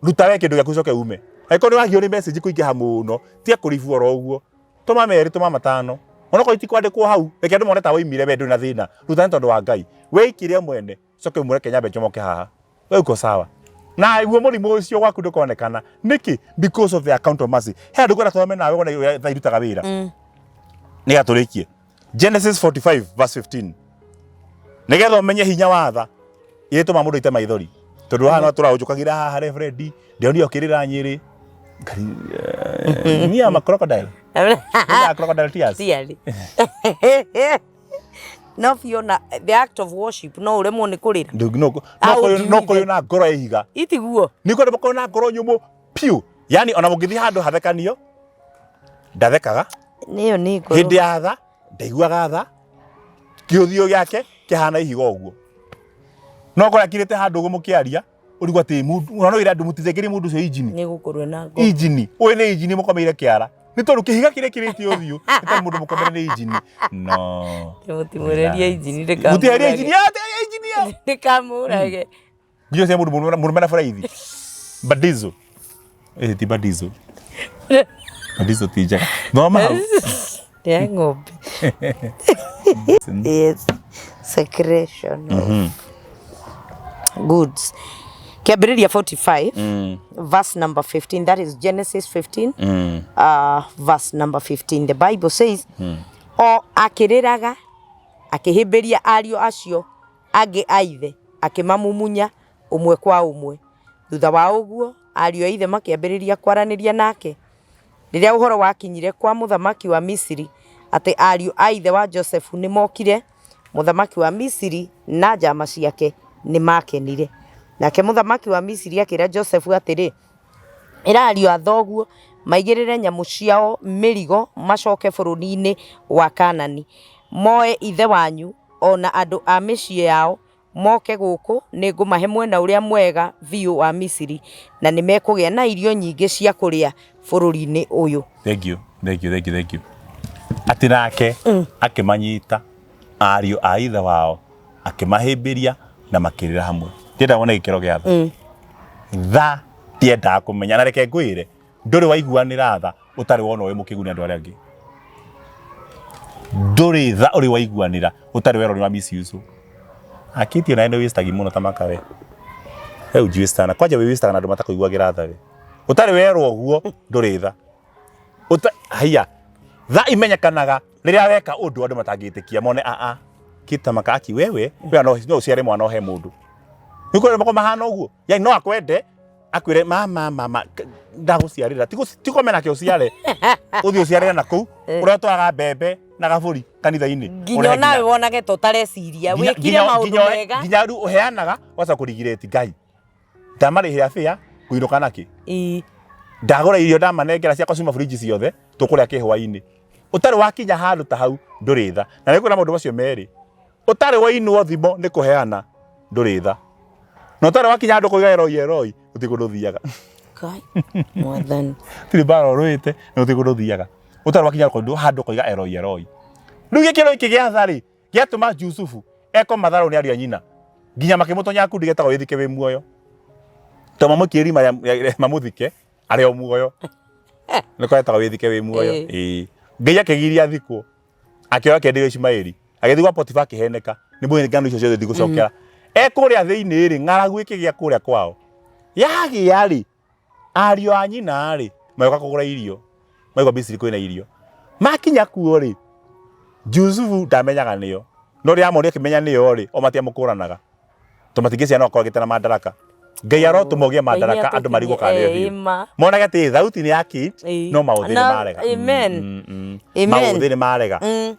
ruta we kĩndũ gĩaku ũcoke ume. Angĩkorwo nĩ wagio nĩ message kũingĩha mũno, tiga kũribwo oro ũguo. Tũma merĩ, tũma matano. Onokorwo itikwandĩkwo hau, reke andũ mone ta woimire we ndũrĩ na thĩna. Ruta nĩ tondũ wa Ngai. Wĩikĩre mwene, ũcoke umũreke reke nyambe njomoke haha. We uko sawa. Na guo mũrimũ ũcio gwaku ndũkonekana. Nĩkĩ? Because of the account of mercy. He andũ ngwenda tũthome nawe wone ũrĩa tha irutaga wĩra. Nĩgetha tũrĩkie. Genesis 45 verse 15. Nĩgetha ũmenye hinya wa tha ĩtũma mũndũ aite maithori. Tondũ haha no tũraũnjũkagĩra haha Reverend, ndĩronire ũkĩrĩra Nyĩrĩ. Ngai, me am a crocodile. Me am crocodile tears. Really. No Fiona, the act of worship no uremwo nĩ kũrĩra. No How do you no kũrĩ even- na ngoro ya ihiga. Itiguo. Nĩ kwenda makorwo na ngoro nyũmũ piũ. Yani ona mũngĩthiĩ handũ hathekanio ndathekaga. Nĩyo nĩ ngoro. Hĩndĩ ya tha ndaiguaga tha. Kĩũthiũ gĩake kĩhana ihiga ũguo. No korwo akirĩte handũ ũguo mũkĩaria ũrigwo atĩ mũndũ ona no wĩre andũ mũtithengerie mũndũ ũcio injini. Nĩ gũkorwo na ngoro. Injini ũyũ nĩ injini mũkomeire kĩara. Nĩ tondũ kĩhiga kĩrĩa kĩrĩtie ũthiũ nĩ tondũ mũndũ mũkomere nĩ injini. No. Mũtimwererie injini Mũtiherie injini, ndĩkamũrage. ah, injini ĩyo. Ndĩkamũrage. Nginya cia mũndũ mũrũme na buraithi. Badizo. Eh, ti badizo. Badizo ti njega. Thoma hau. Ya ng'ombe. Yes. Secretion of goods. Kĩambĩrĩria 45 verse number 15, that is Genesis 15 verse number 15. The Bible says, o akĩrĩraga akĩhĩmbĩria ariũ acio angĩ a ithe, akĩmamumunya ũmwe kwa ũmwe. Thutha wa ũguo, ariũ a ithe makĩambĩrĩria kwaranĩria nake. Rĩrĩa ũhoro wakinyire kwa mũthamaki wa Misiri atĩ ariũ a ithe wa Josefu nĩmokire, mũthamaki wa Misiri na njaama ciake nĩmakenire. Nake mũthamaki wa Misiri akĩĩra Josefu atĩrĩ, Ĩra ariũ a thoguo maigĩrĩre nyamũ ciao mĩrigo macoke bũrũri-inĩ wa Kaanani, moe ithe wanyu o na andũ a mĩciĩ yao moke gũkũ, nĩngũmahe mwena ũrĩa mwega biũ wa Misiri, na nĩmekũgĩa na irio nyingĩ cia kũrĩa bũrũri-inĩ ũyũ. Thank you, thank you, thank you, thank you. Atĩ nake akĩmanyita ariũ a ithe wao akĩmahĩmbĩria na makĩrĩra hamwe. Ndiendaga wone gĩkĩro gĩa tha. Tha ndiendaga kũmenya na reke ngwĩre ndũrĩ waiguanĩra tha ũtarĩ wona wĩ mũkĩgu nĩ andũ arĩa angĩ. Ndũrĩ tha ũrĩ waiguanĩra ũtarĩ werwo nĩ wa misuse. Akĩtio nawe nĩ wĩcitagi mũno ta makawe. We ujui sana. Kwanja wĩ wĩcitaga na andũ matakũiguagĩra tha we. Ũtarĩ werwo ũguo ndũrĩ tha. Ũta haiya. Tha imenyekanaga rĩrĩa weka ũndũ andũ matangĩtĩkia mone a a kita makaki wewe we no no ũciare mwana ũhe mũndũ. Nĩ kũrĩ mako mahana ũguo. Yani no akwende akwĩre mama mama ndagũciarĩra ti kome nake ũciare ũthiĩ ũciarĩre na kũu ũrĩa ũtwaraga mbembe na gabũri kanitha-inĩ Nginya ũrehe nawe wonage ta ũtareciria wĩkire maũndũ mega. Nginya rĩu ũheanaga wacoka kũrigirĩti Ngai ndamarĩhĩra bĩa ngũinũka nakĩ ndagũra irio ndamanengera ciakwa ciuma burinji ciothe tũkũrĩa kĩ hwainĩ ũtarĩ wakinya handũ ta hau ndũrĩ tha. Na nĩ kwĩra maũndũ macio merĩ, ũtarĩ wainwo thimo nĩ kũheana ndũrĩ tha, na ũtarĩ wakinya handũ kũiga Eloi Eloi gũtirĩ kũndũ ũthiaga. Ngai mwathani. Gũtirĩ mbara ũrũĩte na gũtirĩ kũndũ ũthiaga. Ũtarĩ wakinya kũndũ handũ kũiga Eloi Eloi. Rĩu gĩkĩro gĩkĩ gĩa tha rĩ, gĩatũma Jusufu eko matharũ nĩ ariũ a nyina nginya makĩmũtonya gakundi getagwo wĩthike wĩ muoyo. To mamũikie irima mamũthike arĩ o muoyo. Nĩko getagwo wĩthike wĩ muoyo. Ĩĩ. Ngai akĩgiria athikwo akĩoya kĩendeirio Ishumaeli agĩthiĩ gwa Potifa akĩheneka nĩ mũĩ ngano icio ciothe ndigũcokera. E kũrĩa thĩinĩ rĩ, ng'aragu ĩkĩgĩa kũrĩa kwao. Yagĩa rĩ, ariũ a nyina rĩ, magĩũka kũgũra irio. Maigua Misiri kwĩna irio. Makinya kuo rĩ, Jusufu ndamenyaga nĩo. No rĩrĩa amonire akĩmenya nĩo rĩ, o matiamũkũranaga. To matingĩciara no akorwo agĩte na mandaraka. Ngai arotũma ũgĩe mandaraka andũ marigwo kana nĩwe biũ. Ĩma. Monage atĩ thauti nĩ ya Kate, Ĩĩ. no maũthĩ nĩ Na- marega. Amen. Amen. Maũthĩ nĩ marega.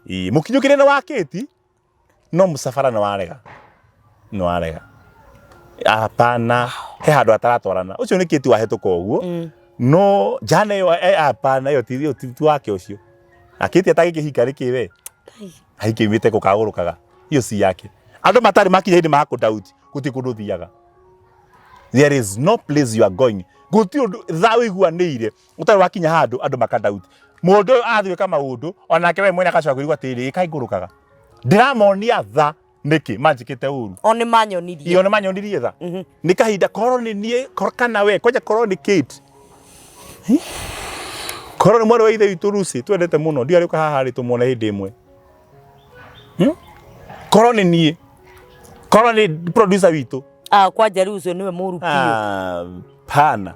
Ĩĩ, mũkinyũkĩre nĩ wa Kate, no mũcabara nĩ warega. Nĩ warega. Hapana, he handũ hataratwarana. Ũcio nĩ Kate wahĩtũka ũguo. No njana ĩyo hapana ĩyo ti wake ũcio. Na Kate atangĩkĩhinga nĩkĩ we? Ahikĩimĩte gũkagũrũkaga. Iyo si yake. Andũ matarĩ makinya hĩndĩ makũ doubt gũtirĩ kũndũ ũthiaga. There is no place you are going. Gũtirĩ ũndũ tha ũiguanĩire ũtarĩ wakinya handũ andũ maka doubt. Mũndũ ũyũ athiĩ gwĩka maũndũ onake we mwene agacoka kũigua atĩrĩrĩ, ĩka ingũrũkaga. Ndĩramonia tha nĩkĩ manjĩkĩte ũru. O nĩ manyonirie. Iyo nĩ manyonirie tha. Nĩ kahinda korwo nĩ niĩ korwo kana we kwanja korwo nĩ Kate. Hi? Korwo nĩ mwarĩ wa ithe witũ Lucy twendete mũno ndiarĩ ũka haha rĩ tũmuone hĩndĩ ĩmwe. Korwo nĩ niĩ korwo nĩ producer witũ. Ah, kwanja rĩu ũcio nĩwe mũru biũ. Ah, pana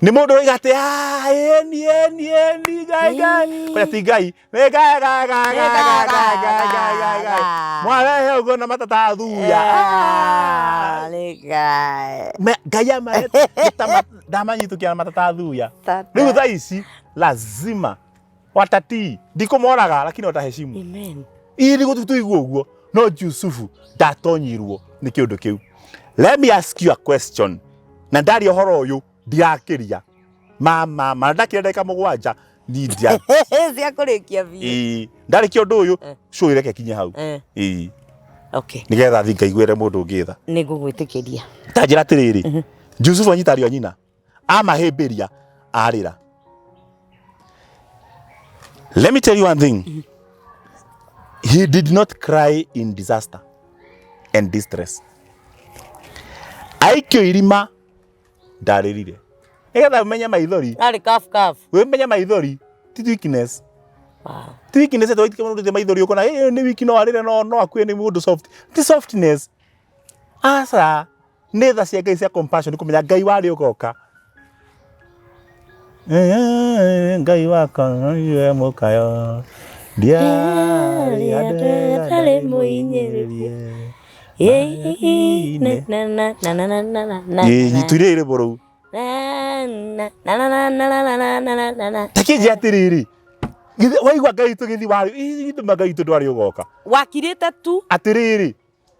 nĩ mũndũ ũroiga atĩ "Ah, ĩni ĩni ĩni ngai ngai kwanja ti ngai nĩ ngai ngai ngai ngai ngai ngai ngai ngai ngai ngai mwarehe ũguo na matata thuya Ah, nĩ Ngai. ngai amahe ndamanyitũkia na matata thuya. Tata. Rĩu thaa ici lazima watatii ndikũmoraga lakini wataheshimu. Amen. Ili tũigue ũguo no Jusufu ndatonyirwo nĩ kĩũndũ kĩu. Let me ask you a question, na ndaria ũhoro ũyũ ndirakĩria ma ma ndakĩria ndagĩka 7 ni ndia cia kũrĩkia biũ. Ĩĩ, ndarĩkia ũndũ ũyũ show ĩreke kinye hau. Ĩĩ. Okay. Nĩgetha thiĩ ngaiguĩre mũndũ ũngĩ tha. Nĩ ngũgwĩtĩkĩria. Ta njĩra atĩrĩrĩ, Jusufu anyita ariũ a nyina amahĩmbĩria arĩra. Let me tell you one thing, he did not cry in disaster and distress. Aikio irima ndarĩrire nĩgetha ũmenye maithori. Arĩ kabu kabu. Wĩmenye maithori ti weakness. Wow. Ti weakness atĩ waitikia mũndũ maithori ũkona "Ĩ, nĩ wiki no arĩre no no akue nĩ mũndũ soft." Ti softness, aca, nĩ tha cia Ngai cia compassion, kũmenya Ngai warĩ ũgoka. Ngai wakwa iwe mũkayo ndiarĩ andũ ndarĩ mũhinyĩrĩrie. Na, na, na, na, na, na, na, na, Ĩ, na. nyitũire rwĩmbo rũu. Na, na, na, na, na, na, na, na, na, na, na, na. Ta kĩnjĩre atĩrĩrĩ, githĩ waigua Ngai witũ gĩthi warĩ githĩ Ngai witũ ndwarĩ ũgoka. Wakirĩte tu. Atĩrĩrĩ,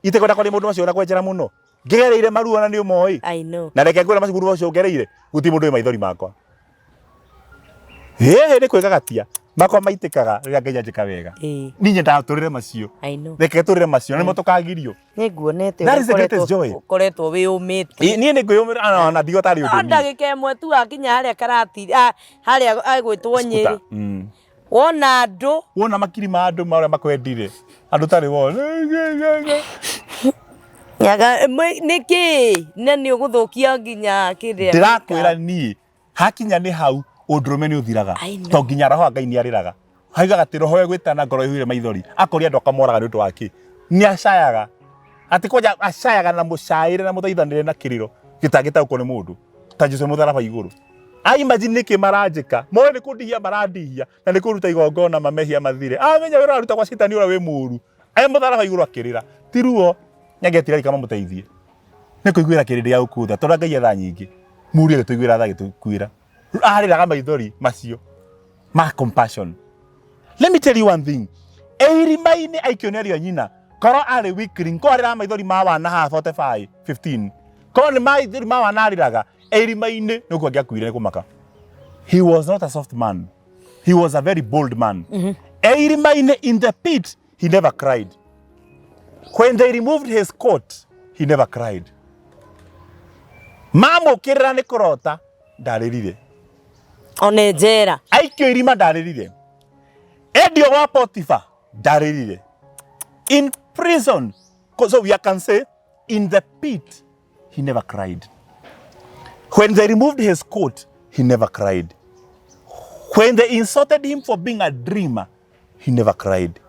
itekwenda kwaria mũndũ macio na kwenjera mũno ngereire maruo na nĩ ũmoĩ. I know. Na reke ngwĩre macio macio ngereire gũtirĩ mũndũ wĩ maithori makwa. Hĩhĩ nĩ kwĩgagatia makwa maitĩkaga rĩrĩa Ngai anjĩka wega. Niĩ nyendaga tũrĩre macio. I know. Reke tũrĩre macio nĩmo tũkagirio. Nĩ nguonete. That is the greatest joy. Ũkoretwo wĩyũmĩtie. Niĩ nĩ ngwĩyũmĩra na ndigwa tarĩ ũndũ. No ndagĩka ĩmwe tu akinya harĩa karati harĩa agwĩtwo Nyĩrĩ. Wona andũ. Wona makiri ma andũ marĩa makwendire. Andũ tarĩ wona. Nyaga nĩkĩ? Na nĩ ũgũthũkia nginya kĩrĩa. Ndĩrakwĩra niĩ hakinya nĩ hau ũndũrũme nĩ ũthiraga. To nginya roho wa Ngai nĩ arĩraga. Haugaga atĩ roho ĩgwĩtana ngoro ĩihũire maithori. Akoria andũ akamoraga nĩ ũndũ wa kĩ? Nĩ acayaga. Atĩ kwanja acayaga na mũcaĩre na mũthaithanĩre na kĩrĩro gĩtangĩtaũkwo nĩ mũndũ. Ta Jesũ mũtharaba igũrũ. I imagine nĩkĩ maranjĩka. Moĩ nĩ kũndihia marandihia na nĩ kũruta igongona mamehia mathire. Amenya wĩra ũraruta gwa citani ũrĩa wĩ mũru. E mũtharaba igũrũ akĩrĩra. Ti ruo nĩangĩetire araika mamũteithie. Nĩ kũiguĩra kĩrĩndĩ gĩa gũkũ tha. Tondũ Ngai e tha nyingĩ. Mũriũ agĩtũiguĩra tha agĩtũkuĩra. Arĩraga maithori macio ma compassion. Let me tell you one thing. Irima-inĩ aikio nĩ ariũ a nyina. Korwo arĩ weakling, korwo arĩraga maithori ma wana haha 45, 15. Korwo nĩ maithori ma wana arĩraga, irima-inĩ nĩkuo angĩakuire nĩ kũmaka. He was not a soft man. He was a very bold man. Irima-inĩ in the pit, he never cried. When they removed his coat, he never cried. Mamũkĩrĩra nĩ kũrota, ndarĩrire. One njera. Aikio irima ndarĩrire. Endio gwa Potiphar ndarĩrire. In prison, so we can say in the pit, he never cried. When they removed his coat, he never cried. When they insulted him for being a dreamer, he never cried.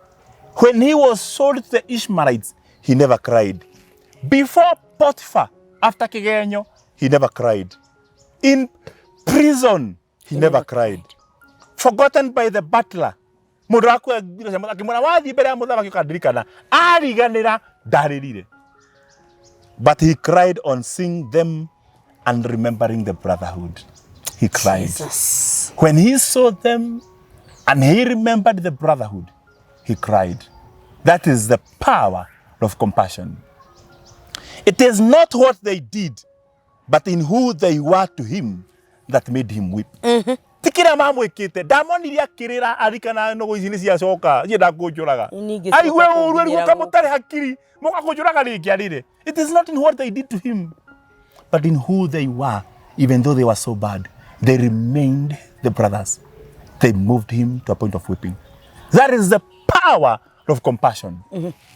When he was sold to the Ishmaelites, he never cried. Before Potiphar, after Kigenyo, he never cried. In prison, he never cried. Forgotten by the butler. Mũndũ akua akĩmwĩra wathiĩ mbere ya mũthamaki ũkandirikana, ariganĩra ndarĩrire. But he cried on seeing them and remembering the brotherhood. He cried. Jesus. When he saw them and he remembered the brotherhood, he cried. That is the power of compassion. It is not what they did, but in who they were to him that made him weep. Ti kĩrĩa mamwĩkĩte, ndamonire akĩrĩra arikana nũgũ ici nĩ ciacoka, cienda kũnjũraga. Ningĩ Aigue coka ũru kũnginyĩra arigũka gũkũ. mũtarĩ hakiri, mũka kũnjũraga rĩngĩ arĩre. It is not in what they did to him, but in who they were. Even though they were so bad, they remained the brothers. They moved him to a point of weeping. That is the power of compassion.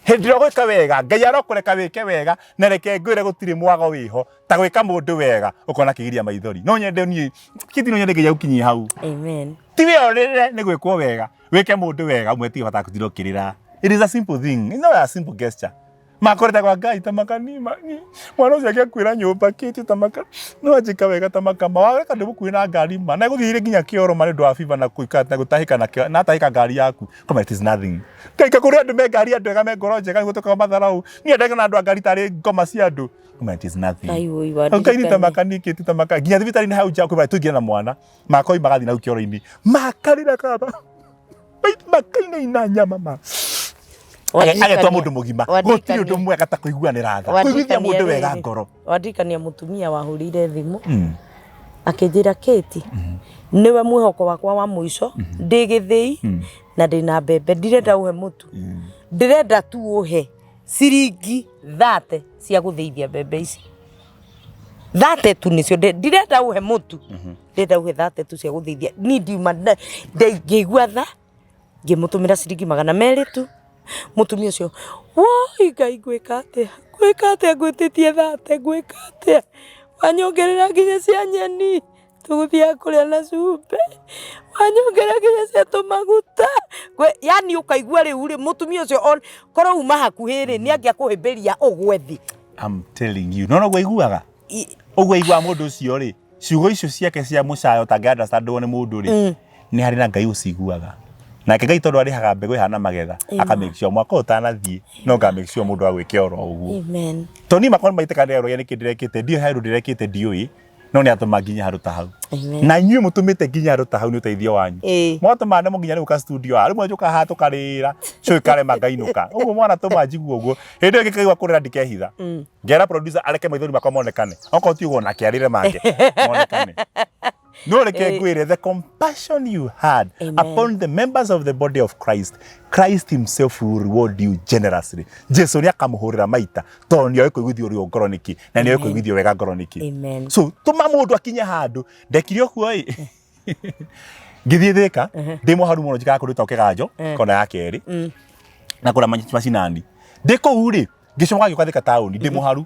Hĩndĩ ĩrĩa ũgwĩka wega, Ngai arokũreka wĩke wega, na reke ngwĩre gũtirĩ mwago wĩho ta gwĩka mũndũ wega ũkona kĩgiria maithori. No nyende niĩ, kĩti no nyende Ngai agũkinyie hau. Amen. Ti we ũrĩrĩre nĩ gwĩkwo wega, wĩke mũndũ wega ũmwe tiga bata gũtinda ũkĩrĩra. It is a simple thing. It's not a simple gesture. Makorete kwa Ngai ta makani mwana ũcio angĩakuĩra nyũmba kĩti ta maka no anjĩka wega ta makama wareka ndĩmũkuĩ na ngari ma na gũthiĩire nginya kĩoro ma nĩ ũndũ wa fever na kũika na gũtahĩka na na atahĩka ngari yaku koma it is nothing. Ngai ka kũrĩ andũ me ngari andũ ega me ngoro njega nĩguo tũkaga matharau niĩ ndagĩa na andũ a ngari tarĩ ngoma cia andũ koma it is nothing. Ai woi Ngai nĩ ta makani kĩti ta maka nginya thibitarĩ-inĩ hau nja kwĩ tũingĩre na mwana makoi magathiĩ na kĩoro-inĩ makarĩra kaba makainaina nyama ma agetwa mũndũ mũgima gũtirĩ ũndũ mwega ta kũiguanĩra tha kũiguithia mũndũ wega ngoro. Wandirikania mũtumia wahũrĩire thimũ akĩnjĩra Kate, nĩwe mwĩhoko wakwa wa mũico, ndĩ gĩthĩi na ndĩna mbembe, ndirenda ũhe mũtu, ndĩrenda tu ũhe ciringi 30 cia gũthĩithia mbembe ici. 30 tu nĩcio ndirenda ũhe mũtu, ndĩrenda ũhe 30 tu cia gũthĩithia. Niĩ ndiuma ngĩigua tha ngĩmũtũmĩra ciringi 200 tu. Mũtumia ũcio, woi Ngai ngwĩka atĩa, ngwĩka atĩa ngwĩtĩtie 30 ngwĩka atĩa, wanyongerera nginya cia nyeni tũgũthiaga kũrĩa na cumbĩ, wanyongerera nginya cia tũmaguta, yaani ũkaigua rĩu rĩ mũtumia ũcio korwo uma hakuhĩ rĩ nĩ angĩakũhĩmbĩria ũgwe thĩ. I'm telling you. No noguo aiguaga? Ũguo aiguaga mũndũ ũcio rĩ, ciugo icio ciake cia mũcayo ũtangĩ understandwo nĩ mũndũ rĩ, nĩ harĩ na Ngai ũciguaga. Nake Ngai tondũ arĩhaga mbegũ ĩhana magetha, aka make sure mwaka ũyũ ũtanathiĩ, no nga make sure mũndũ agwĩke oro ũguo. Amen. Tondũ niĩ makwa nĩmaitĩkaga ndĩreroria nĩkĩ ndĩrekĩte, ndiũĩ he ũndũ ndĩrekĩte ndiũĩ, no nĩ atũma nginye handũ ta hau. Amen. Na inyuĩ mũtũmĩte nginye handũ ta hau nĩ ũteithio wanyu. Mwatũma ndemwo nginya rĩu ka studio haha, rĩmwe njũkaga haha tũkarĩra, cũĩ karema ngainũka. Ũguo mwanatũma njigue ũguo, hĩndĩ ĩyo ĩngĩ ngaigua kũrĩra ndikehitha. Ngera producer areke maithori makwa monekane. Okorwo ti ũguo nake arĩre make monekane. No reke ngwĩre the compassion you had Amen. upon the members of the body of Christ, Christ himself will reward you generously. Jesu nĩ akamũhũrĩra maita tondũ nĩ oĩ kũiguithio ruo ngoro nĩkĩ na nĩ oĩ kũiguithio wega ngoro nĩkĩ. Amen. So tũma mũndũ akinye handũ ndekire ũguo ĩ ngĩthiĩ Thĩka ndĩ mũharu mũno njikaraga kũndũ gwĩtagwo Kĩganjo kona ya kerĩ na kũrĩa macinani ndĩ kũu rĩ ngĩcoka ngĩũka Thĩka taũni ndĩ mũharu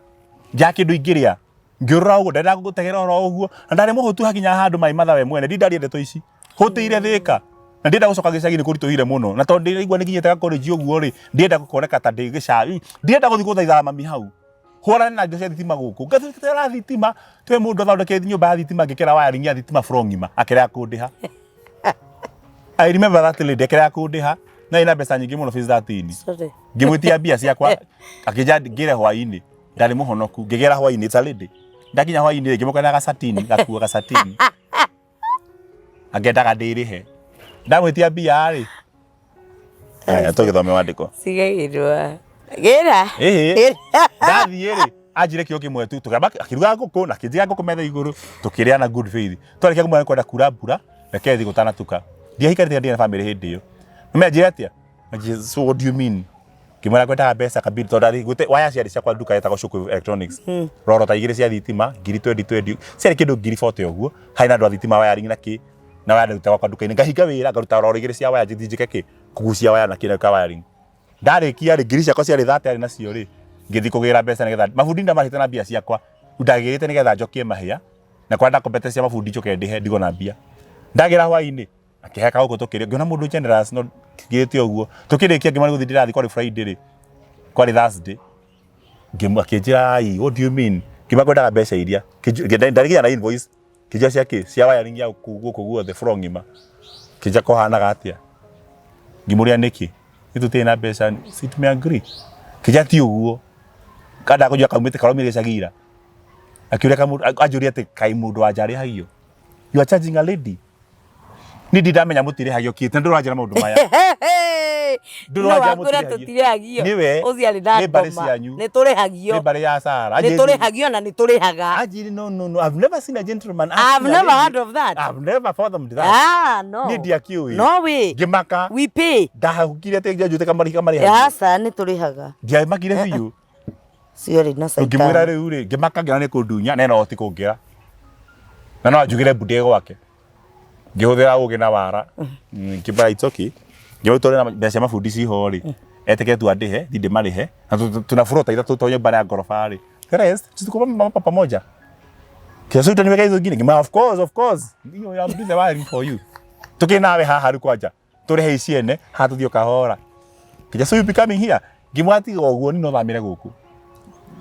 njaga kĩndũ ingĩrĩa ngĩũrũra ũguo ndendaga gũtegera oro ũguo na ndarĩ mũhũtu hakinya handũ mai matha we mwene ndindarie ndeto ici hũtĩire Thĩka na ndienda gũcoka gĩcagi nĩ kũritũhire mũno na tondũ ndĩraigua nĩ nginyĩte gakorenji ũguo rĩ ndienda kuoneka ta ndĩ gĩcagi ndienda gũthiĩ gũthaithaga mami hau hũrane na indo cia thitima gũkũ ngatwĩra thitima twe mũndũ athondekete nyũmba ya thitima ngĩkĩra wiring ya thitima floor ng'ima akĩrega kũndĩha I remember that lady akĩrega kũndĩha na ina mbeca nyingĩ mũno fees 13 Sorry. ngĩmwĩtia mbia ciakwa akĩnja ngĩre hwainĩ ndarĩ mũhonoku ngĩgera hwainĩ it's a lady ndakinya hwainĩ ngĩmũkora na gacatini gakuo gacatini angĩendaga ndĩrĩhe ndamwĩtia mbia rĩ aya tũgĩthome wandĩko Cigagĩrwa. Gĩra. ĩhĩ ndathiĩ rĩ anjire kĩo kĩmwe tu tũkĩamba akĩruga ngũkũ na akĩnjiga ngũkũ metha igũrũ tũkĩrĩa na good faith twarĩkia kũmwĩra kwenda kura mbura reke thiĩ gũtanatuka ndiahikanĩtie ndirĩ na famĩlĩ hĩndĩ ĩyo nĩmenjire atĩa Anjire, so what do you mean ngĩmwĩra ngwendaga mbeca kabiri tondũ ndarĩ gwĩte waya ciarĩ ciakwa nduka yetagwo Shockwave Electronics roro ta igĩrĩ cia thitima ngiri twendi twendi ciarĩ kĩndũ ngiri 40 ũguo harĩ na andũ a thitima wiring na kĩ na waya ndaruta gwakwa nduka-inĩ ngahinga wĩra ngaruta roro igĩrĩ cia waya njĩthiĩ njĩke kĩ kũgucia waya na kĩ na wiring ndarĩkia rĩ ngiri ciakwa ciarĩ 30 arĩ nacio rĩ ngĩthiĩ kũgĩra mbeca nĩgetha mabundi ndamarĩhĩte na mbia ciakwa ndagĩrĩte nĩgetha njokie mahĩa na kwa ndakombete cia mabundi njoke ndĩhe ndigwo na mbia ndagĩra hwainĩ akĩhe kaũkũ tũkĩrĩa ngĩona mũndũ generous no ngĩte ũguo tũkĩrĩkia ngĩmwĩra gũthiĩ ndĩrathiĩ kwarĩ Friday rĩ kwarĩ Thursday ngĩmũ akĩnjĩra ai what do you mean ngĩmwĩra ngwendaga mbeca iria ndarĩkia na invoice kĩnjĩra cia kĩ cia wiring ya gũkũ guothe floor ng'ima kĩnjĩra kũhanaga atĩa ngĩmũria nĩkĩ nĩ tũtirĩ na mbeca si tume agree kĩnjĩra ti ũguo kanda kũnjua kaumĩte karaumire gĩcagi ira akĩũria kamũndũ anjũria atĩ kaĩ mũndũ wa nja arĩhagio you are charging a lady Niĩ ndirĩ ndamenya mũtirĩhagio kĩ na ndũranjĩra maũndũ maya. Ndũranjĩra mũtirĩhagio. Nĩwe. Ũcio arĩ na Nĩ mbarĩ ngoma. cianyu. Nĩ tũrĩhagio. Nĩ mbarĩ ya Sarah. Nĩ tũrĩhagio na nĩ tũrĩhaga. Anjĩrire no no no I've never seen a gentleman I've asking a never lady. heard of that. I've never fathomed that. Ah, no. Niĩ ndiakĩũĩ. No way. Ngĩmaka. We pay. Ndahagũkire atĩ njanjũte kamarĩhi kamarĩhagio. Aca nĩ tũrĩhaga. Ndiamakire biũ. Cio rĩ na Ngĩmwĩra caitani. rĩu rĩ ngĩmaka ngĩona nĩ kũndunya na ĩno ti kũngĩra. Na no anjugĩre mbu ndĩ gwake. Ngĩhũthĩra ũgĩ na wara. Ngĩmbara it's okay. Ngĩona tũrĩ na mbeca cia mabundi ciho rĩ. Etĩkĩre tu andĩhe, thiĩ ndĩmarĩhe. Na tuna float ithatũ to nyũmba ya ngoroba rĩ. The rest, tuko pamoja. Kiasi utaniweka hizo ingine? Ngĩmwĩra of course, of course. You know, I'll do the wiring for you. Tukĩ nawe haha rĩu kwanja. Tũrĩhe ici ene, haha tũthiĩ o kahora. Kĩja so you be coming here. Ngĩmwĩra tiga ũguo niĩ no thamĩre gũkũ.